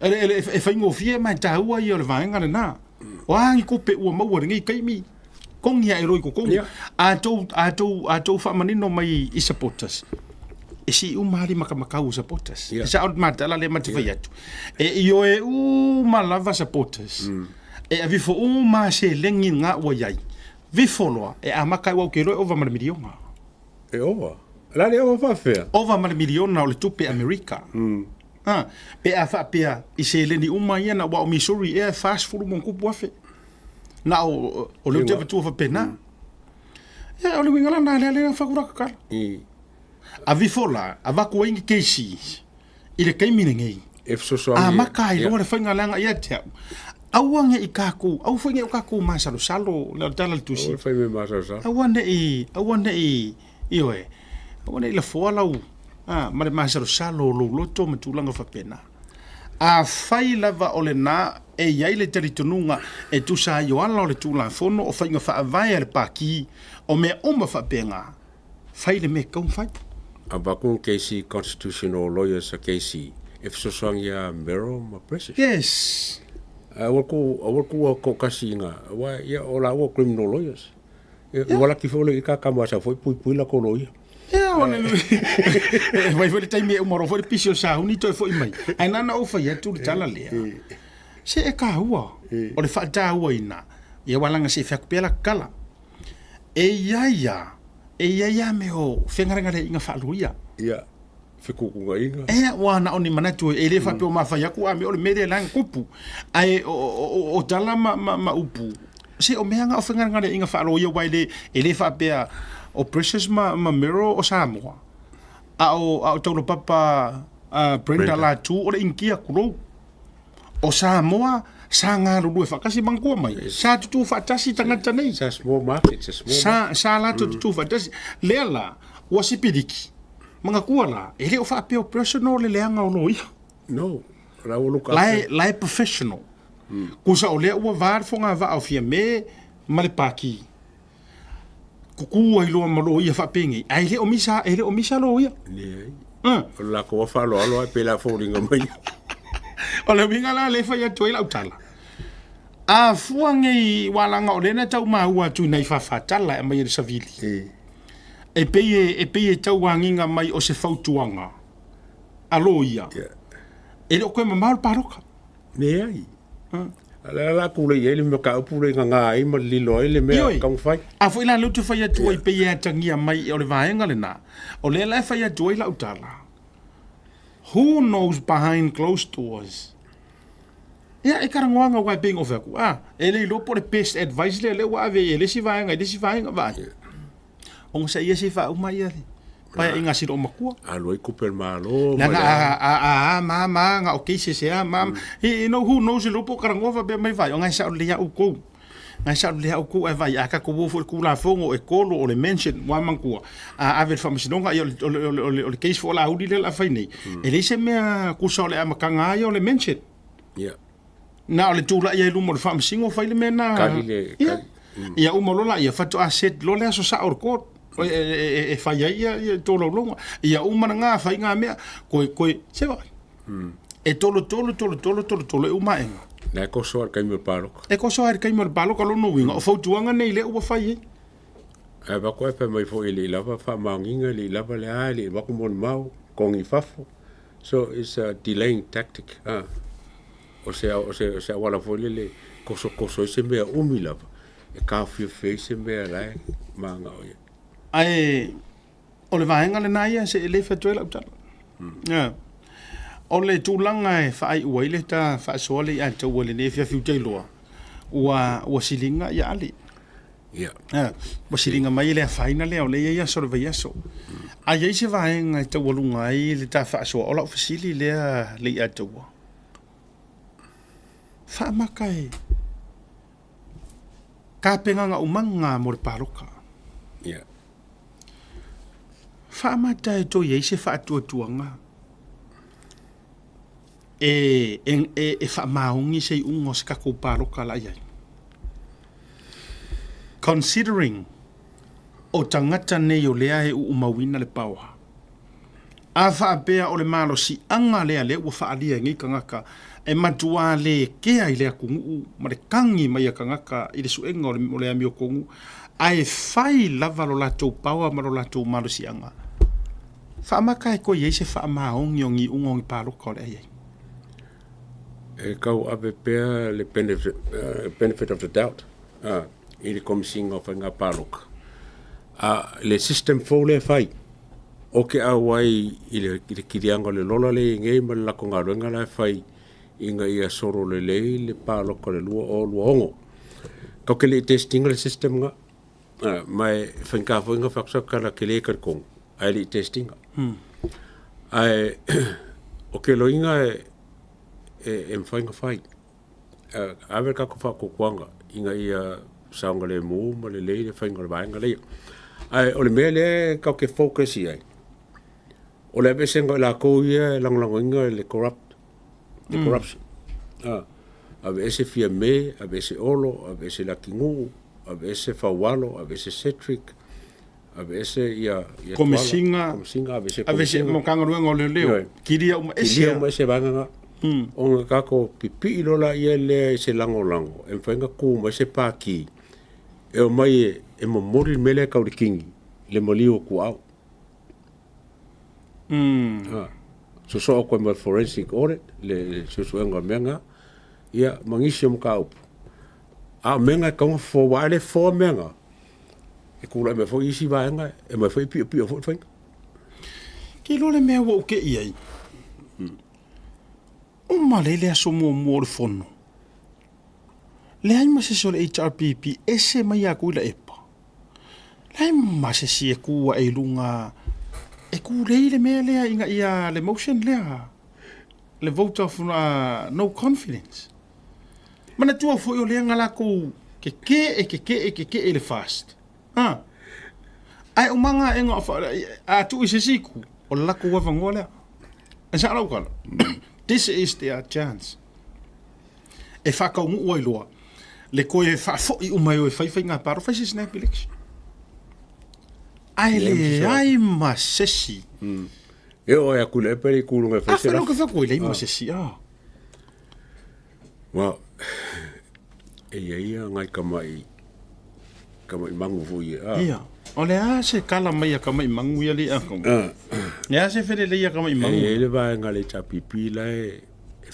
Ele, e whaingofie mai tāua ia o le vaenga le nā. O a ngi kope ua maua le ngei kaimi, kongi a e roi ko kongu. Yeah. A tou, a tou, a tou whaamanino mai i supporters. E si uma ali makamakau o supporters. Yeah. E sa o matala le mate whai atu. E i o e uma lava supporters. E avifo uma selegi nga ua iai. Vifo loa, e amata ai ua ou ke iloa e ova ma le miliona. E ova? La le ova faafefea? Ova ma le miliona o le tupe Amerika. A, pe a faapea i seleni uma ia na ua o Missouri ea e 40 ma ona tupu afe. Na o, o lea ou te avatua faapena. Ia, o le uiga la na lea lea whakura kakala. Avifo la, avatu ai ni keisi i le taimi lenei. E fesoasoani. Amata ai loa le faiga leaga ia te au. Aua ne i kākou, aua foi ne i o kākou masalosalo, le tala le tusi. Aua le fai mea masalosalo. Aua ne i, aua ne i, ioe, aua ne i lafoa lau, a, ma le masalosalo o lou loto ma tulaga faapena. Afai lava o lena e i ai le talitonuga e tusa ai o ala o le Tulafono o faiga faavae a le Pākī, o mea uma faapena, fai le mea e tatau ona fai. Avatu ni keisi constitutional lawyers a keisi e fesoasoani ia Merrill ma Precious. Yes. Aua ku aua ku ua toatasi i nga aua ia o laua criminal lawyers. Ia ua laki foi le ika ka masa foi puipui la ko loia. Ia o le vai foi le taimi e uma loa foi le pisi o sauni toe foi mai. Ae na ona ou fai atu le tala lea. Se e taua, o le faatauaina, ia ua laga se i fai atu pea la tatala. E i ai a, e i ai a mea o fegalegaleaiga faaloia. Ia, fetuutuunaiga. E, ua na o ni manatu e le faapea o mafai atu a mea o le mea lea la na tupu. Ae o tala ma upu, se o mea na o fegalegaleaiga faaloia aua e le faapea o Precious ma Mero o Samoa, a o Taulapapa Brenda Latu o le Initia tulou. O Samoa sa galulue faatasi manatua mai sa tutu faatasi tagata nei. Sa small market, sa small market. Sa latou tutu faatasi. Lea la ua sipiliki manatua la e le o faapea o personal le leaga o loia. No, la ua look after. La e professional. Kusa o lea ua va le fogavaa o Fiame ma le Paki. Kuku ai loa ma loia faapenei, ae le o misa, e le o misa loia. Leai. O le latou lava faaaloalo ae pei o le a foliga mai. O le uiga la lea e fai atu ai lau tala. A fua nei ua laga o lea na tau maua atu i nai faafatala e aumai e le savili. E pei e, e pei e tau agiga mai o se fautuaga a loia. E le o koe mamao le paloka. Leai. A le la ku le i ai le mataupu le gaga ai ma lilo ai le mea Ioe. taumafai. A foi la lea ou te fai atu ai pei e atagia mai o le vaega lena, o lea la e fai atu ai lau tala, who knows behind closed doors? Ia, e karagoaga aua e pei ona ou fai atu, a, e le iloa po o le best advice lea lea ua ave i ai le isi vaega i le isi vaega, vaai. Ona sa ia se faauma ia le paeaiga a si loomatua. Alu ai tupe a le Malo ma le a. A a ma ma na o cases e a ma. You know who knows le po karangoa faapea mai vai ona e sao lelei a outou. Na e sao lelei a outou ae vai a tatou o foi i le Tulafono e tolu o le mention ua manatua a ave i le Faamasinoga ia o le case foi o Laauli lea o le a fai nei. E leai se mea tusa o le amataga lava ia o le mention. Na o le tulai ai i luma o le Faamasino fai le mea na. Kali le kali. Ia uma loa laia faatoa set loa le aso sao o le court e fai ai ia tolaulauga. Ia uma lena fai na mea koe koe se vaai. E tolotolo tolotolo tolotolo e uma aega. Na e koso lava i le taimi o le paloka. E koso lava i le taimi o le paloka lona uiga o fautuaga nei lea ua fai ai. Ae avatu ae fai mai foi e le i lava faamaoniga, e le i lava le a, e le i avatu molimau, togi i fafo. So it's a delaying tactic a. O se, o se, o se auala foi lele kosokoso ai se mea umi lava e taofiofi ai se mea la e manao i ai. Ae o le vaega lena ia se i le fai atu ai lau tala. Yeah. O le tulaga e faaiu ai le ta faasoa le ia te ua lenei afiafi ou te iloa, ua, ua siliga ia Ale. Ia. Ua siliga mai e le afaina lea o lea e i ai aso o le vaiaso. A i ai se vaega e taualuga ai le ta faasoa, o lau fesili lea Leiataua, faamata e tapenaga umaga mo le paloka. Ia. Faamata e toe i ai se faatuatuaga e, e, e, e faamaoni se iuga o se tatou paloka la i ai. Considering o tagata nei o lea e uumauina le power. A faapea o le malosiaga lea lea ua faaalia e nei tagata e matuā le kea i le atunuu ma le tagi mai a tagata i le suega o le, o le amiotonu, ae fai lava lo latou power ma lo latou malosiaga. Faamata e toe i ai se faamaoni o ni iuga o ni paloka o le a i ai. E tau ave pea le benefit, benefit of the doubt i le Komisiga o Faiga Paloka. A le system fou lea e fai, o ke auai i le, i le kiliaga o le lola lea e i ai nei ma le latou galuega la e fai ina ia solo lelei le paloka o le 2026. Kau ke le i test ina le system na. Ma e faigata foi ona fai atu sau tala tele talitonu ae le i test ina. Ae o ke loiga e, e, e mafai ona fai. Ave le tatou faatuatuaga ina ia saogalemu ma lelei le faiga o le vaega lea. Ae o le mea lea e tatou te focus i ai, o le aveeseina o i latou ia e lagolagoina le corrupt, le corruption. Aveese Fiame, aveese Olo, aveese Latinuu, aveese Faualo, aveese Cedric, aveese ia ia Komesiga, Komesiga, aveese Komesiga. Aveese Matagaluega o Leoleo, kilia uma ese. Kilia uma ese vaega na. Ona tatou pipii loa laia lea i se lagolago e mafai ona tu mai se pati e omai e momoli le mea lea tau le kini, le maliu o tuaau. Sosoo atu ai ma le forensic audit, le suesuega o mea na, ia ma nisi o mataupu. A o mea na e tatau ona fofo, aua a le fofoa mea na, e tulai mai foi isi vaega e aumai foi e piopio foi le faiga. Ke iloa le mea ua ou tei ai, uma lea i le aso muamua o le fono, leai ma se isi o le HRPP ese mai ia Tuilaepa. Leai ma se isi e tu ae i luga e tulei le mea lea ina ia le motion lea, le vote of no confidence. Manatua foi o lea na latou keke'e keke'e keke'e i le FAST. Ha. Ae uma gaega o fa, a tuu i se isi itu, o le latou avanoa lea. E sao lau tala? This is their chance. E faataunuu ai loa le toe faafoi uma e o e fai faiga palota, fai se snap election. Ae leai ma se isi. E oo ai atu i le epe le itu luga e fai se lafo. A fai leai ma se isi, ah. Well, e i ai ia ngai tamai, tamai magu foi ia. Ah. Ia. O le a se kala mai a tamai magu ia le a kau. Ah. Le a se felelei a tamai magu. E i ai le vaega a le HRPP la e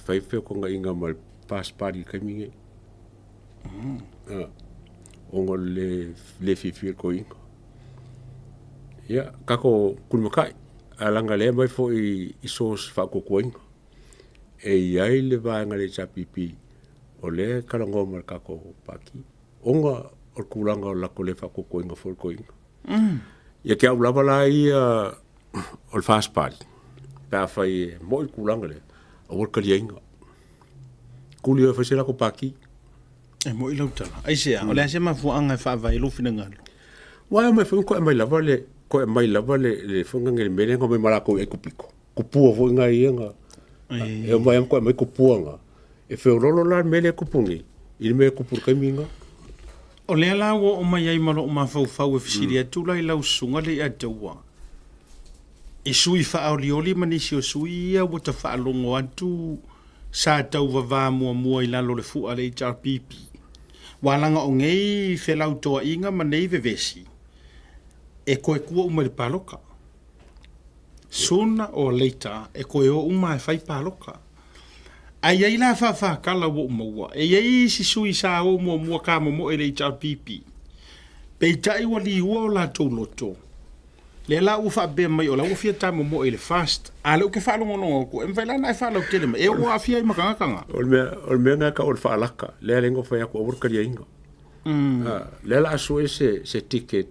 fai feotoga'iga ma le First Party i le taimi lenei. Ona o le lē fiafia i le toeaina. Ia, tatou tulimata'i, ae leaga lea e aumai foi i source faatuatuaina. E i ai le vaega a le HRPP o lea e talanoa ma le tatou Pati ona o le tulaga o le latou le faatuatuaina foi o le toeaina. Ia te au lava la ia o le First Party, pe afai e mo'i le tulaga lea, aua le taliaina. Tuli o e fai se latou pati. E mo'i lau tala. Aisea, o le a se mafuaaga e faavae ai lou finagalo? Ua e omai foi ma toe aumai lava le toe aumai lava le le foi lea le mea lea na omai ma latou i Aikupito, tupua foi na ia na e omai lava ma toe aumai tupua na. E feoloolo la le mea lea e tupu nei i le mea e tupu i le taimi lena. O lea la ua oo mai ai ma lou mafaufau e fesili atu la i lau susuga Leiataua, i sui faaolioli ma nisi o sui ia ua ta faalogo atu sa tauvava muamua i lalo o le fua a le HRPP. Ua laga o nei felautoaʻiga ma nei vevesi e toe tua uma i le paloka. Sooner or later e toe o uma e fai paloka. Ae i ai la faafaatala ua ou maua, e i ai isi sui sa o muamua tamomoe i le HRPP, peitai ua liua o latou loto, lea la ua faapea mai o la ua fia tamomoe i le FAST, a o lea ou te faalogologo atu, e mafai la ona e faalautele mai, e ono aafia ai ma tagata na. O le mea, o le mea lena e tau o le faalaka, lea la e fai atu aua le taliaina. Lea o le a sue se, se ticket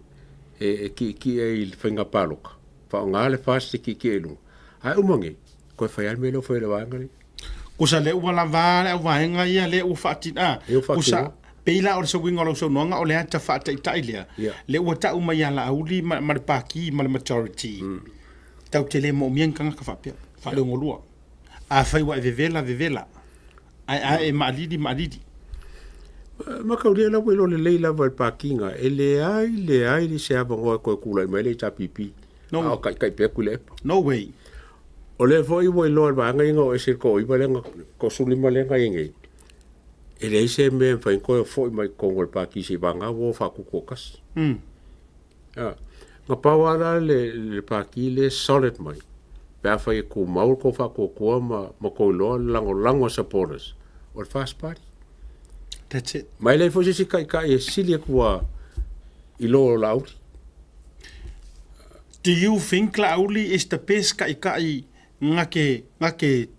e tietie i le faiga palota, faaaoga le FAST e tietie i luga, ae uma nei, Toe fai lava le mea lea ua fai e le vaega lea. Kusa lea ua lava le auvaega ia lea ua faatino. Kusa pei la o le suiga o lau saunoaga o le ata faataitai lea, lea ua tau mai ia Laauli ma le Pati ma le majority, tatou te le moomia ni tagata faapea, faaleogolua. Afai ua e vevela, vevela, ae a e maalili, maalili. Mataulia la ua iloa lelei lava e le Pati na, e leai, leai se avanoa e toe tulai mai ai le HRPP, a o taitai pea Tuilaepa. No way. O lea foi ua iloa e le vaega ia na o ese le toaiva lea na toasefuluima lea na i ai nei, e leai se mea e mafai ona toe foi mai totonu o le Pati seivagana ua o faatutoatasi. Na pau lava la le, le Pati lea e solid mai, pe afai e tumau le tou faatuatua ma, ma tou iloa le lagolago a supporters, o le FAST Party. That's it. Ma e leai foi se isi taitai e sili atu a i lo Laauli. Do you think Laauli is the best taitai na te, na te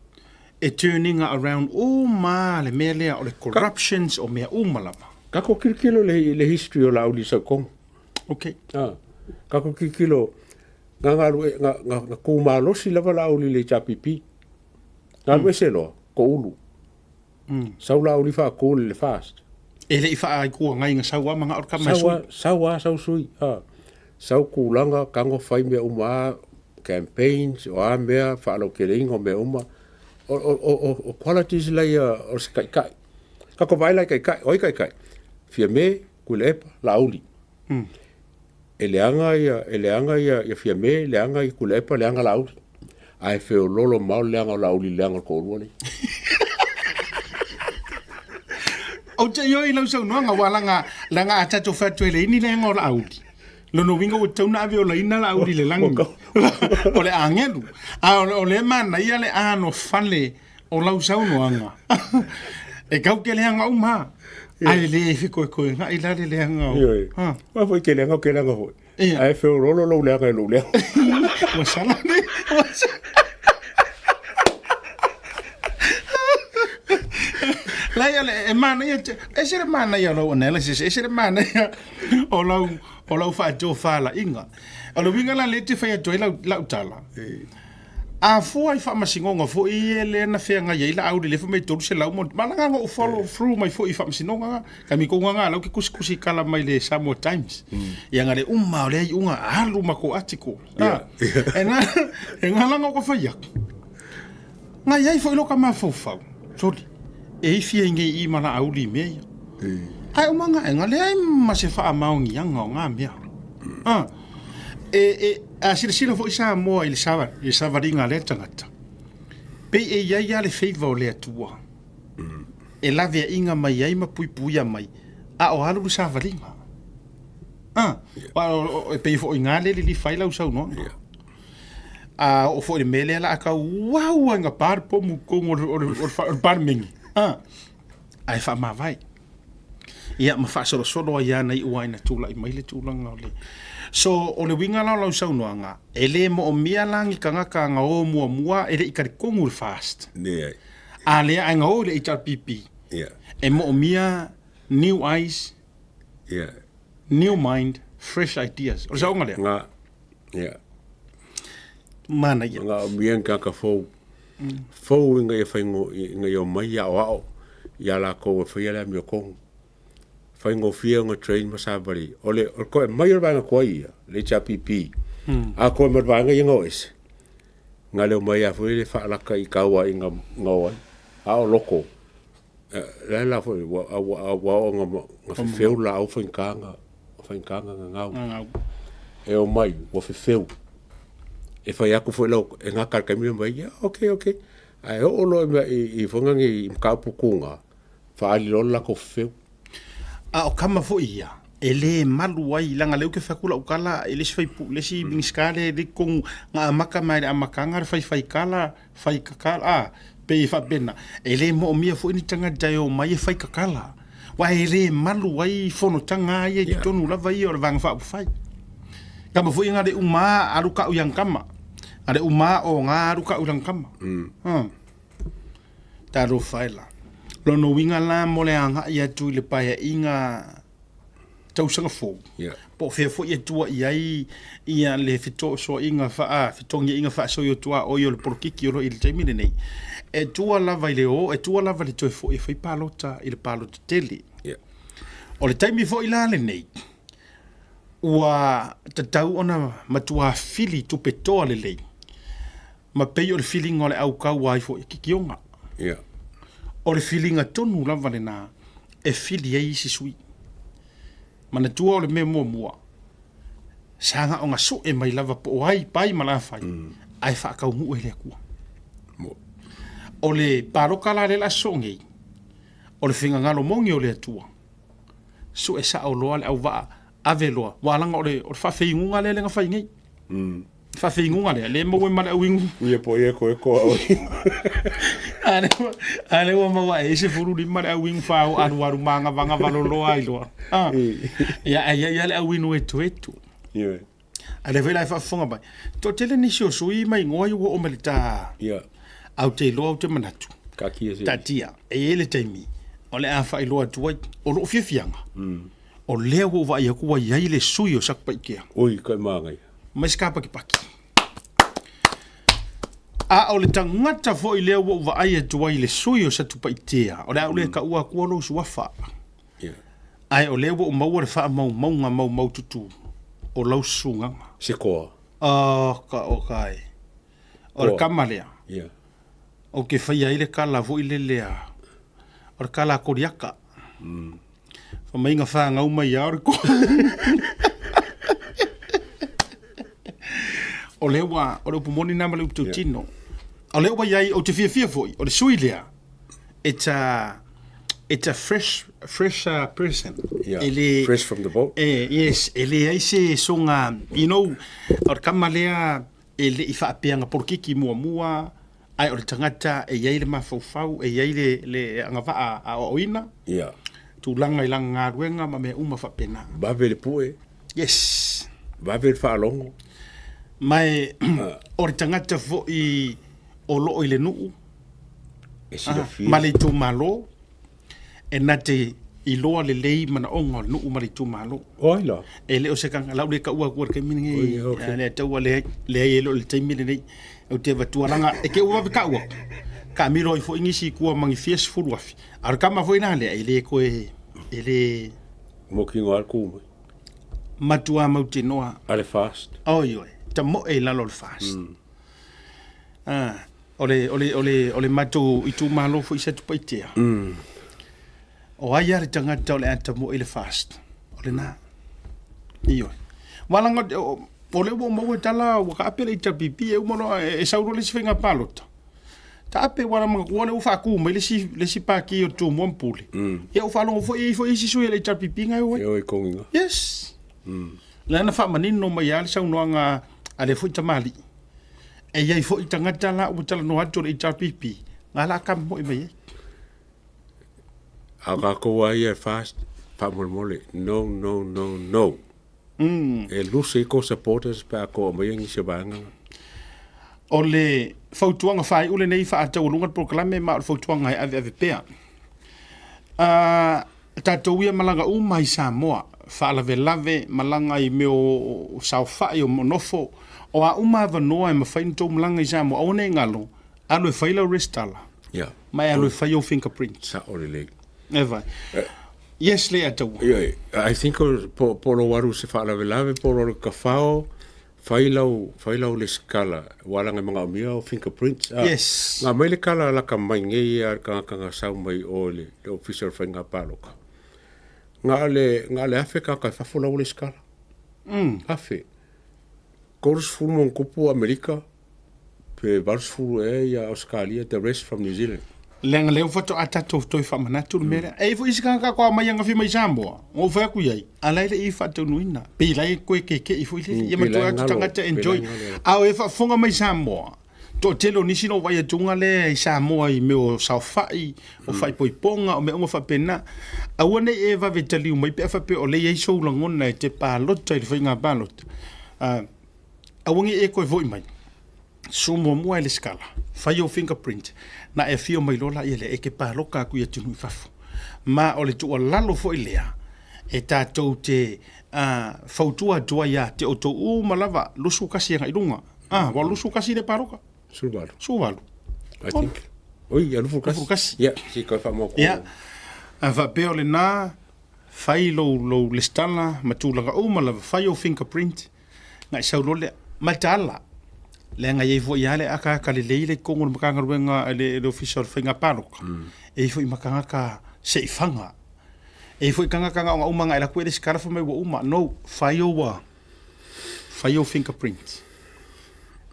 e turning around uma le mea lea o le corruptions o mea uma lava? Tatou tilotilo i le history o Laauli i Sautoga. Okay. Tatou tilotilo, na galue, na, na, na tu malosi lava Laauli i le HRPP. Na alu ese loa, toulu. Sau Laauli faatu i le FAST. E le i faaikuagai na sau lava manao le tama e sui. Sau lava, sau sui. Sau tulaga, tago fai mea uma lava, campaigns, o a mea, faalauteleina o mea uma. O qualities laia o se taitai. Tatou vaai la i taitai, o ai taitai? Fiame, Tuilaepa, Laauli. E leaga ia, e leaga ia, ia Fiame, leaga ia Tuilaepa, leaga Laauli. Ae feoloolo mamao le leaga o Laauli i le leaga o le toalua lea. Ou te ioe i lau saunoaga, aua leaga, leaga a tatou fai atu e leai ni leaga o Laauli, lona uiga ua tatau ona ave olaina Laauli i le lagi. O le agelu. A o lea e manaia le anofale o lau saunoaga. E kau te leaga uma, ae le fekoekoega'i la le leaga o... Ioe. Aua foi te leaga o ke leaga foi. Ae feoloolo lou leaga i lou leaga. Ua sala nei. Ua sala. Leai, o le, e manaia, ese le manaia o lau analysis, ese le manaia o lau, o lau faatofalaiga. O le uiga la lea e te fai atu ai lau, lau tala, A fua i faamasinoga foi ia lea na feagai ai Laauli lea fai mai 300 ma ma laga na ou follow through mai foi i faamasinoga na. Taimi tonu lava na o lea ou te tusitusi tala mai le Samoa Times. Ia na le uma o lea iuga alu ma kou article. Na, e na, e na laga ou fai atu. Na i ai foi loka mafaufau, soli, e ifi ai nei i ma Laauli i mea ia. Ae uma na e na leai ma se faamaoniaga o na mea. Ah. E, e, a silasila foi Samoa i le sava, i le savaliga a lea tagata, pei e i ai lava le favour o le Atua e laveaiga mai ai ma puipuia mai, a o alu le savaliga. Ah, e pei foi i ina lea e lilifa ai lau saunoaga. A oo foi i le mea lea la a tau uau ai gapa le pomu i totonu o le, o le, o le, o le Palemene. A, ae faamavae. Ia ma faasolosolo ai lava na iu ai ina tulai mai le tulaga o le. So, o le uiga la o lau saunoaga, e le moomia la ni tagata na o muamua e le i talitonu i le FAST. Leai. A lea ae na o i le HRPP. Yeah. E moomia new eyes, Yeah. new mind, fresh ideas. O le saoga lea? Nga. Yeah. Manaia. Nga o mia nga ka fou. Fou inga ia whaingo, inga ia mai ia o ao. Ia la kou e whaia lea mio kongu. Whaingofie nga train ma savali. O le, o koe mai o le vaenga koa ia, le HRPP. A koe mai o le vaenga ia nga o ese. Nga leo mai a foi le whaalaka i kaua i nga, nga o ai. A o loko. La la foi, wa, wa, wa o nga, nga fefeu la au whaingkanga, whaingkanga nga ngau. Ngau. E o mai, ua fefeu. E whai aku foi lau, e ngā kare kaimira mai, yeah, okay, okay. Ae oo loa i mea i, i whangangi i mkaupu kūnga, whaali loa la ko fefeu. A o kama foi ia, e lē malu ai, leaga lea ou te fai atu lau tala i le isi faipu, le isi Minisita lea e le i totonu, na amata mai i le amataga le faifaikala, fai tatala, a, pei e faapena, e le moomia foi ni tagata e omai e fai tatala, aua e lē malu ai fonotaga a ia i totonu lava ia o le Vaega Faaupufai. Kama foi na le uma lava alu kau i ana tama, na le uma lava o na alu kau i lana tama. Talofa e la. Lona uiga la mo le agai atu i le paeaiga tausaga fou, po o fea foi e tua i ai ia le fetosoaina faa, fetogiaiga faasoiotuaoi o le polokiki o lo o i le taimi lenei, e tua lava i le o, e tua lava i le toe foi e fai palota i le palota tele. O le taimi foi la lenei, ua tatau ona matua fili tupe toa lelei, ma pei o le filiga o le aukau ai foi e kikioga. O le filiga tonu lava lena e fili ai isi sui. Manatua o le mea muamua, sa na ona sue mai lava po o ai pai ma lafai, ae faataunuu e le Atua. O le paloka la lea o le a sosoo nei, o le finagalo moni o le Atua, sue sao loa le auvaa, ave loa, ua laga o le faafeiuga lea na fai nei. Faafeiuga lea, le maua ma le auigu. Ia po ia koe koa oi. A le ua maua e se furu lima le auigu whao aru aru manga vanga valoloa ai loa. Ia ai ia le auinu etu etu. Ia. A le vela e faafofoga mai. Toatele nisi o sui mai igoa ua oo mai le ta. Ia. Au te iloa au te manatu. Taatia se. Taatia. E i ai le taimi o le a faailoa atu ai o lou fiafiaga. O lea ua ou vaai atu ua i ai le sui o Satupaitea. Oi, ka māngai. Mai se kapakipaki. A o le tagata foi lea ua ou vaai atu ai i le sui o Satupaitea, o le a ou le taua atua lou suafa. Yeah. Ae o lea ua ou maua le faamaumauga maumaututu o lau susugaga. Se koa. Oh, ka o kai. O le kama lea. Yeah. Ou te faia ai le kala foi lele a o le kala a Koriaka. Fa mai nga whāngau mai a o le koa. O lea ua, o le upu moni nā ma le upu tautino. O lea ua iai, ou te fiafia foi, o le sui lea, it's a, it's a fresh, fresh person. Yeah, E le, fresh from the boat. E, yes, e leai se soga, you know, o le kama lea, e le i faapea na polokiki muamua, ae o le tagata e i ai le mafaufau, e i ai le, le agavaa aoaoina, Yeah. tulaga i lana galuega ma mea uma faapena. Vave le pue. Yes. Vave le faalogo. Ma e, o le tagata foi o loo i le nuu, E silafia. ma le itumalo, e na te iloa lelei manaoga o le nuu ma le itumalo. O ai la? E le o se kanga, lau le taua atua i le taimi lenei, Oi, okay. le taua leai, leai e le o le taimi lenei. Ou te avatua laga, e te ua vave taua atu. Taamilo ai foi nisi i tua ma ni fia 10,000. A o le tama foi la lea, e le toe, e le... Mokino lava le ku mai. Matua mautinoa. A le fast. Oi, oi, tamoe i lalo o le fast. O le, o le, o le, o le matou itumalo foi i Satupaitea. O ai lava le tagata o le a tamoe i le fast, o lena. Ioe. Aua leaga o lea ua ou maua tala ua taape le HRPP e uma loa e sau loa le isi faiga palota. Taape aua na manatua lea ua faatu mai le isi, le isi pati o Tumua ma Pule. Ia ua faalogo foi e i ai foi isi sui o le HRPP na e o ai. E o i kogiga. Yes. Lea na faamanino mai lava le saunoaga a lea foi tamalii. E i ai foi tagata la ua talanoa atu o le HRPP, nga la kama moi mai ai. A o tatou lava ia e FAST, faamolemole, no, no, no, no. E lose ai kou supporters pe a kou aumaia nisi o vaega na. O le fautuaga faaiu lenei faataualuga le polokalame ma o le fautuaga e aveave pea. Tatou ia malaga uma i Samoa, faalavelave, malaga i mea o saofai, o nofo, o a uma avanoa e mafai ona tou malaga i Samoa, aua ne i galo, alu e fai lau resitala, ma e alu e fai ou fingerprint. Sao lelei. E vai. Yes, Leiataua. Ioe, I think po o lou alu i se faalavelave, po o lou alu i le kafao, fai lau, fai lau lesitala, aua leaga e manaomia au fingerprints. Ah, Yes. Na aumai le tala laka mai nei a le tagata na sau mai o i le, le ofisa o le faiga palota. Na o le, na o le afe tagata i fafo la ua lesitala. Afe. 30 ma ona tupu Amerika, pe 80 ea ia Ausetalia, the rest from New Zealand. Leaga lea faatoa tatou toe faamanatu le mea lea. E i ai foi isi tagata faatoa omai anafia mai Samoa, na ou fai atu i ai, a la e le i faataunuuina. Pei la e toe keke'i foi lele, ia ma toe atu tagata enjoy. A o e faafofoga mai Samoa, toatele o nisi na ou vaai atuga lea i Samoa i mea o saofai, o faaipoipoga, o mea uma faapena. Aua ne i e vave taliu mai pe a faapea o lea e i ai sou lagona e te palota i le faiga palota. Aua ne i e toe foi mai. Susu muamua e lesitala, fai ou fingerprint, na e afio mai loa laia lea e te paloka atu i atunuu i fafo. Ma o le tuualalo foi lea e tatou te fautua atu ai ia te outou uma lava, 21 agai i luga. Ah, ua 21 le paloka? 18. 18. I think. Oi, ia 21. 21. Ia, se i toe faamautu. Ia, a faapea o lena, fai lou, lou lesitala ma tulaga uma lava, fai ou fingerprint, Na i sau loa lea, ma le tala, leaga e i ai foi lava le akaaka lelei lea i totonu o le Matagaluega a le Ofisa o le Faiga Palota, e i ai foi ma tagata seifaga. E i ai foi tagata na ona uma na e alu atu e resitala fai mai ua uma. No, fai ou, fai ou fingerprint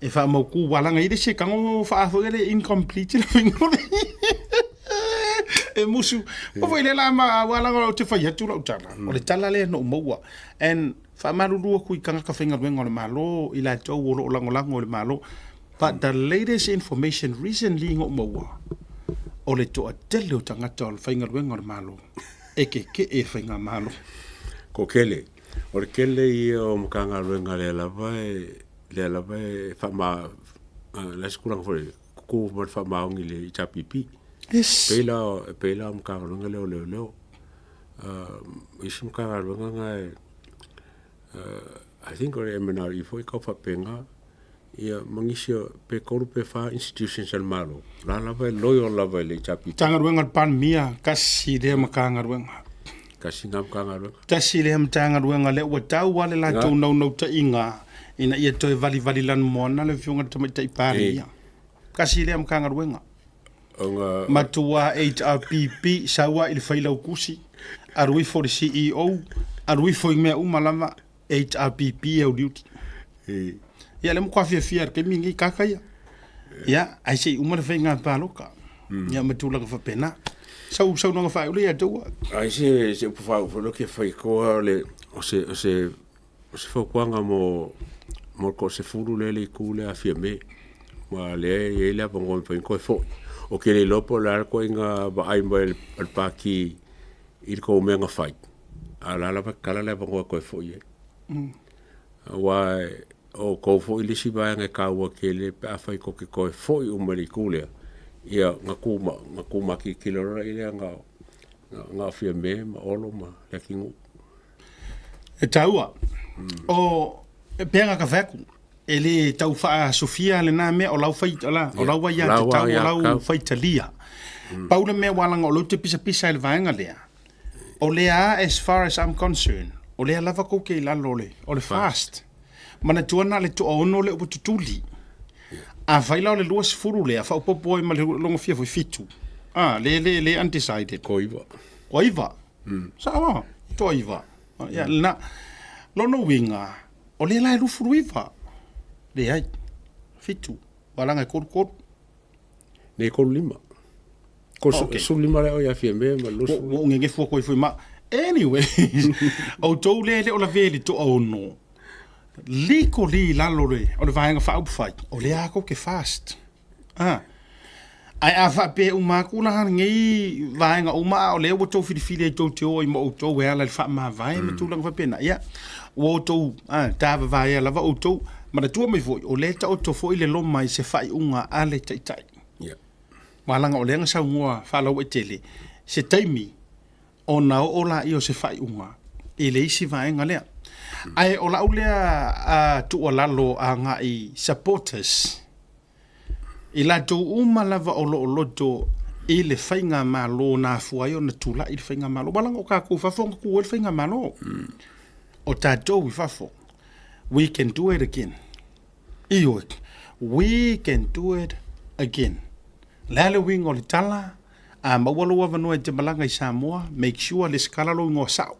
e faamautu aua leaga e i ai le isi e tago faa foi lele incomplete le faiga o le e musu. Ua foi lea la aua leaga ou te fai atu lau tala, o le tala lea na ou maua and Faamalulu atu i tagata faigaluega o le Malo, i latou o lo o lagolago i le Malo, but the latest information recently na ou maua, o le toatele o tagata o le faigaluega o le Malo e keke'e i le faigamalo. Toatele. O le tele ia o Matagaluega lea lava e, lea lava e faama, o le a se tulaga foi lele, tutu ma le faamaoni i le HRPP. Yes. E pei la, e pei la o Matagaluega lea o Leoleo. Isi Matagaluega na e, I think o le MNRE foi e tau faapena, ia ma nisi o, pe tolu pe fa institutions a le Malo, o la lava e loyal lava i le HRPP. Matagaluega a le Palemia, tasi lea Matagaluega. Tasi lena Matagaluega. Tasi lea Matagaluega lea ua tau lava le latou naunautaiga ina ia toe valivali lanumoana le Afioga i le Tamaitai Palemia. Tasi lea Matagaluega. Ona... Matua HRPP, sau lava i le Failautusi, alu ifo i le CEO, alu ifo i mea uma lava, HRPP e auliuli. Ia, lea matua fiafia i le taimi lenei kaka ia. Ia, ae se i uma le faiga palota. Ia, ma tulaga faapena. Sau saunoaga faaiu lea ia te au. Ai se se upu faaiu foi lea ou te fai atoa o le o se o se o se fautuaga mo mo le toasefulu lea e le itu lea a Fiame ma lea e i ai le avanoa e mafai ona toe foi. Ou te le iloa po o le a le ituaiga vaai mai a le Pati i le tou mea na fai, a o la e lava e tatala le avanoa e toe foi ai. Aua o outou foi le isi vaega e taua tele pe afai tou te toe foi uma i le itu lea, ia na tu na tumatilotilo loa lea na o Fiame ma Olo ma Leatinuu. E taua. O pea na ka fai atu, e le tau faasofia lena mea o lau fai, o la, o lau aiatatau, o lau faitalia. Pau le mea ua laga o lea ou te pisapisa i le vaega lea, o lea as far as I'm concerned, o lea lava tou te i lalo o le, o le FAST. Manatua na o le toaono lea ua tutuli. Afai la o le 20 lea, faaopoopo ai ma le logofia foi fitu. Ah, le, le, le undecided. Ko iva. Ko iva. Sao a? Toaiva. Ia, lena. Lona uiga, o lea la e 29. Leai. Fitu. Walaga e kolu kolu. Nei kolu lima. Ko Okay. sulu lima lea o ia Fiame ma lusu. Ua ou gegefu atu ai foi ma. Anyway, outou lea e le o lavea i le toaono. Legally i lalo o le Vaega Faaupufai, o lea lava tou te fast. A. Ae a faapea e uma atu la lenei vaega uma a o lea ua outou filifili ai tou te o ai ma outou e ala i le faamavae ma tulaga faapena, ia, ua outou tavavaea lava outou. Manatua mai foi, o lea e taoto foi le loma i se faaiuga a le Taitai. Aua leaga o lea na saunoa faalauaitele, se taimi ona oo lea o se faaiuga i le isi vaega lea. Ae o lau lea tuualalo agai supporters, i latou uma lava o lo o loto i le faigamalo na afua ai ona tulai le faigamalo. Aua leaga o tatou i fafo na tu ai le faigamalo. O tatou i fafo. We can do it again. Ioe, we can do it again. O le a le uiga o le tala? A maua lou avanoa e te malaga i Samoa, make sure lesitala lou igoa sao.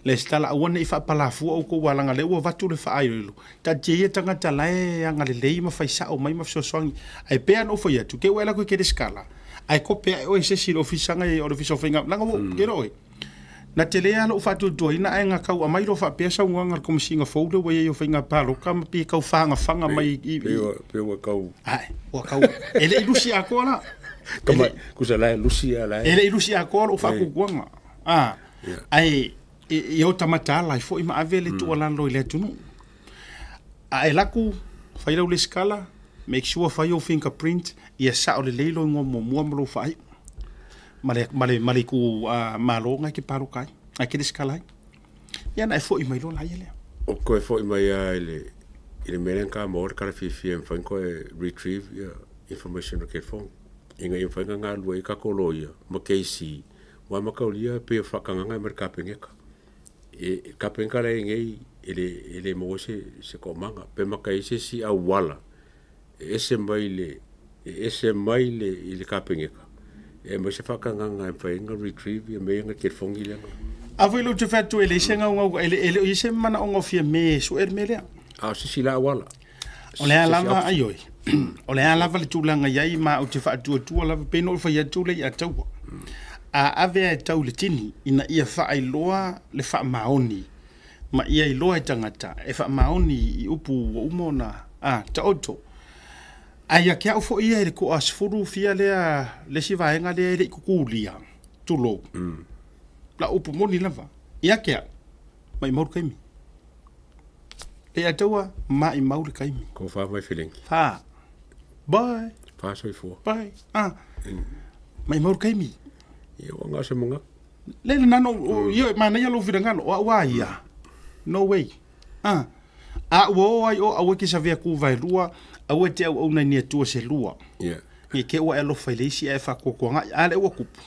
Lesitala aua ne i faapalafua outou aua leaga o lea ua avatu le faailoilo. Taatia ia tagata la e agalelei ma fai sao mai ma fesoasoani. Ae pei lava ona ou fai atu, te i ua e alu atu e te lesitala, ae kope ae oe e se isi i le ofisa o le Ofisa o Faiga, leaga ua ou, oe. Na tele lava lou faatuatuaina ae na tau aumai loa faapea saunoaga a le Komesina fou lea ua i ai o Faiga Palota ma pei e tau fagafaga mai i Pei ua tau Ae, ua tau e le i lusi atoa la. Tama, tusa la e lusi a la e. E le i lusi atoa lou faatuatuaga. A, ae i ota mataala ai foi ma ave le tuualalo i le atunuu. A e alu atu fai lau lesitala, make sure fai ou fingerprint ia sao lelei lou igoa muamua ma lou faaiu. Ma le, ma le, ma le itumalo na e te palota ai, na e te lesitala ai. Ia ona e foi mai loa laia lea. O toe foi mai lava i le, i le mea lea na ta maua le tala fiafia e mafai ona toe retrieve ia information o telefoni ina ia mafai ona galulue ai tatou loia ma KC aua e mataulia e pei o faatagaga e aumai i le Kapeneta. E Kapeneta la e i ai nei e le, e le maua ai se, se toomaga pe mata i ai se isi auala e ese mai le e ese mai le i le Kapeneta e aumai se faatagaga e mafai ai ona retrieve ia mea ia na telefoni lea na. A foi lea ou te fai atu e leai se gaugau, e le o i ai se manaoga o Fiame e sue le mea lea. A o se isi la auala. O le a lava, aioe, o le a lava le tulaga i ai, ma ou te faatuatua lava, pei ona ou fai atu lea ia taua. A ave lava e tau i le tini ina ia faailoa le faamaoni ma ia iloa e tagata e faamaoni i upu ua uma ona taoto. Ae ia te au foi ia i le toasefulu fia lea, le isi vaega lea e le i tutulia, tulou, lau upu moni lava, ia te au, maimau le taimi. Le ia taua, maimau le taimi. Ko wha mai feeling. Wha. Bye. Wha soifua. Bye. Ah. Maimau le taimi. Ia, ua ngā se manga. Le lena no, ia, manaia lou finagalo, o au a ia. No way. Ah. A ua o ai o, aua e te savea ku vaelua, aua e te auauna i ni Atua se lua. Yeah. Ne i te ua e alofa i le isi ae faatuatuagai. A lea ua tupu.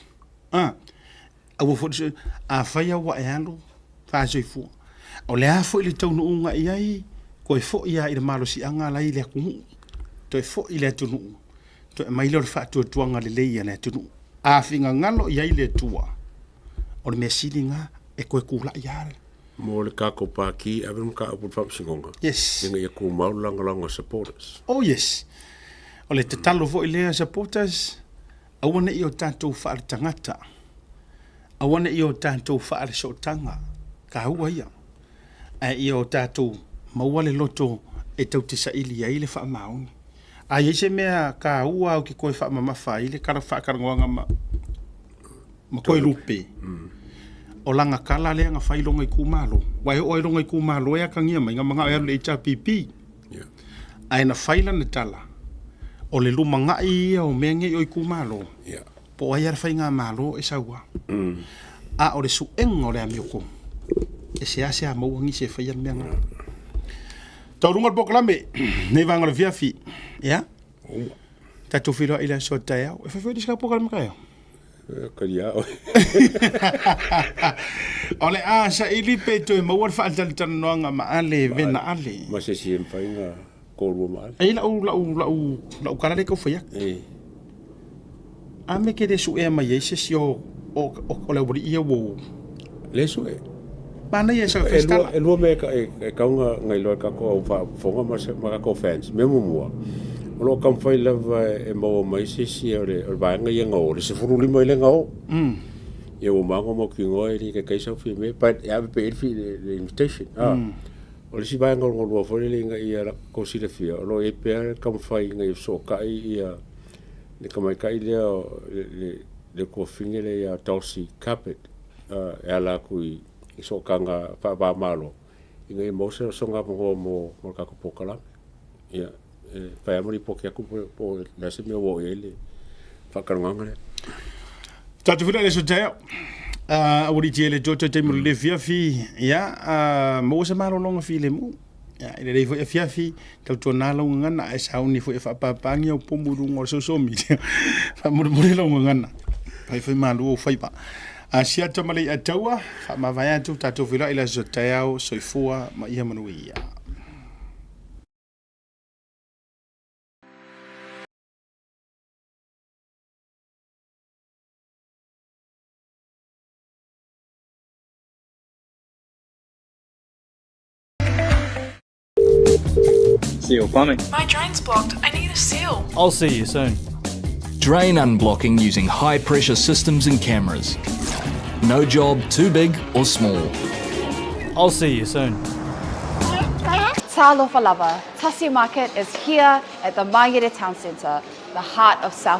Ah. Aua foi le, afai lava ua e alu, faasoifua. O le a foi le taunuuga i ai, toe foi lava i le malosiaga la i le atunuu. Toe foi i le atunuu. Toe aumai lea o le faatuatuaga lelei a le atunuu. A finagalo i ai le Atua, o le mea sili lena e toe tulai lava. Mo le tatou Pati, ave le mataupu i le Faamasinoga. Yes. Ina ia tumau le lagolago a supporters. Oh yes. O le tatalo foi lea supporters, aua ne i o tatou faaletagata, aua ne i o tatou faalesotaga, taua ia. Ae ia o tatou maua le loto e tou te saili ai le faamaoni. A i ai se mea taua ou te toe faamamafa ai le tala faatalanoaga ma ma Toelupe, o lana tala lea na fai i lona itumalo. Aua e oo lava i lona itumalo e atagia mai, na manao e alu i le HRPP. Ae na fai lana tala, o le lumanai ia o mea nei o itumalo, po o ai lava le faigamalo e sau lava. A o le suega o le amiotonu, e seasea maua nisi e faia le mea lena. Taualuga le polokalame nei vaega o le afiafi. Ia, tatou feiloai i le aso a taeao. E fai foi le isi polokalame taeao. Kalia oe. O le a saili pe toe maua le faatalatalanoaga ma Ale Vena Ale. Ma se isi e mafai ona toalua ma Ale. E i ai lau, lau, lau, lau tala lea e tau fai atu. E. A mea e te le suea mai ai se isi o, o, o le aualii ia ua ou. Le sue. Manaia e sau e fai E lua mea e tatau ona iloa e tatou au faafofoga ma tatou fans. Mea muamua, o lo o taumafai lava e maua mai se isi o le vaega ia na o, le 15 i le na o. Ia ua mago mautinoa e le taitai sau Fiame, but e ave pea i ai le invitation. O le isi vaega o lona lua foi lele ina ia tou silafia, o lo o i ai pea le taumafai ina ia fesootai ia le tamaitai lea le le tuafafine lea ia Dulcie Carpet e ala atu i sootaga faava-o-Malo ina ia maua se sona avanoa mo le tatou polokalame. Ia, e fai lava ma lipoti atu po o le a se mea ua oo i ai le faatalanoaga lea. Tatou feiloai i le aso taeao. Aua le le toto taimi o le afiafi, ia maua se malologa filemu. Ia, e lelei foi afiafi, tautuana lau gagana, ae sauni foi e faapapaagi au pomu i luga o le social media. Faamolemole lau gagana, fai fai malu ou faiva. A siata ma Leiataua, faamavae atu, tatou feiloai i le aso taeao, soifua ma ia manuia. Seal plumbing. My drain's blocked. I need a seal. I'll see you soon. Drain unblocking using high pressure systems and cameras. No job too big or small. I'll see you soon. Talofa lava. Tasi Market is here at the Mangere Town Centre, the heart of South.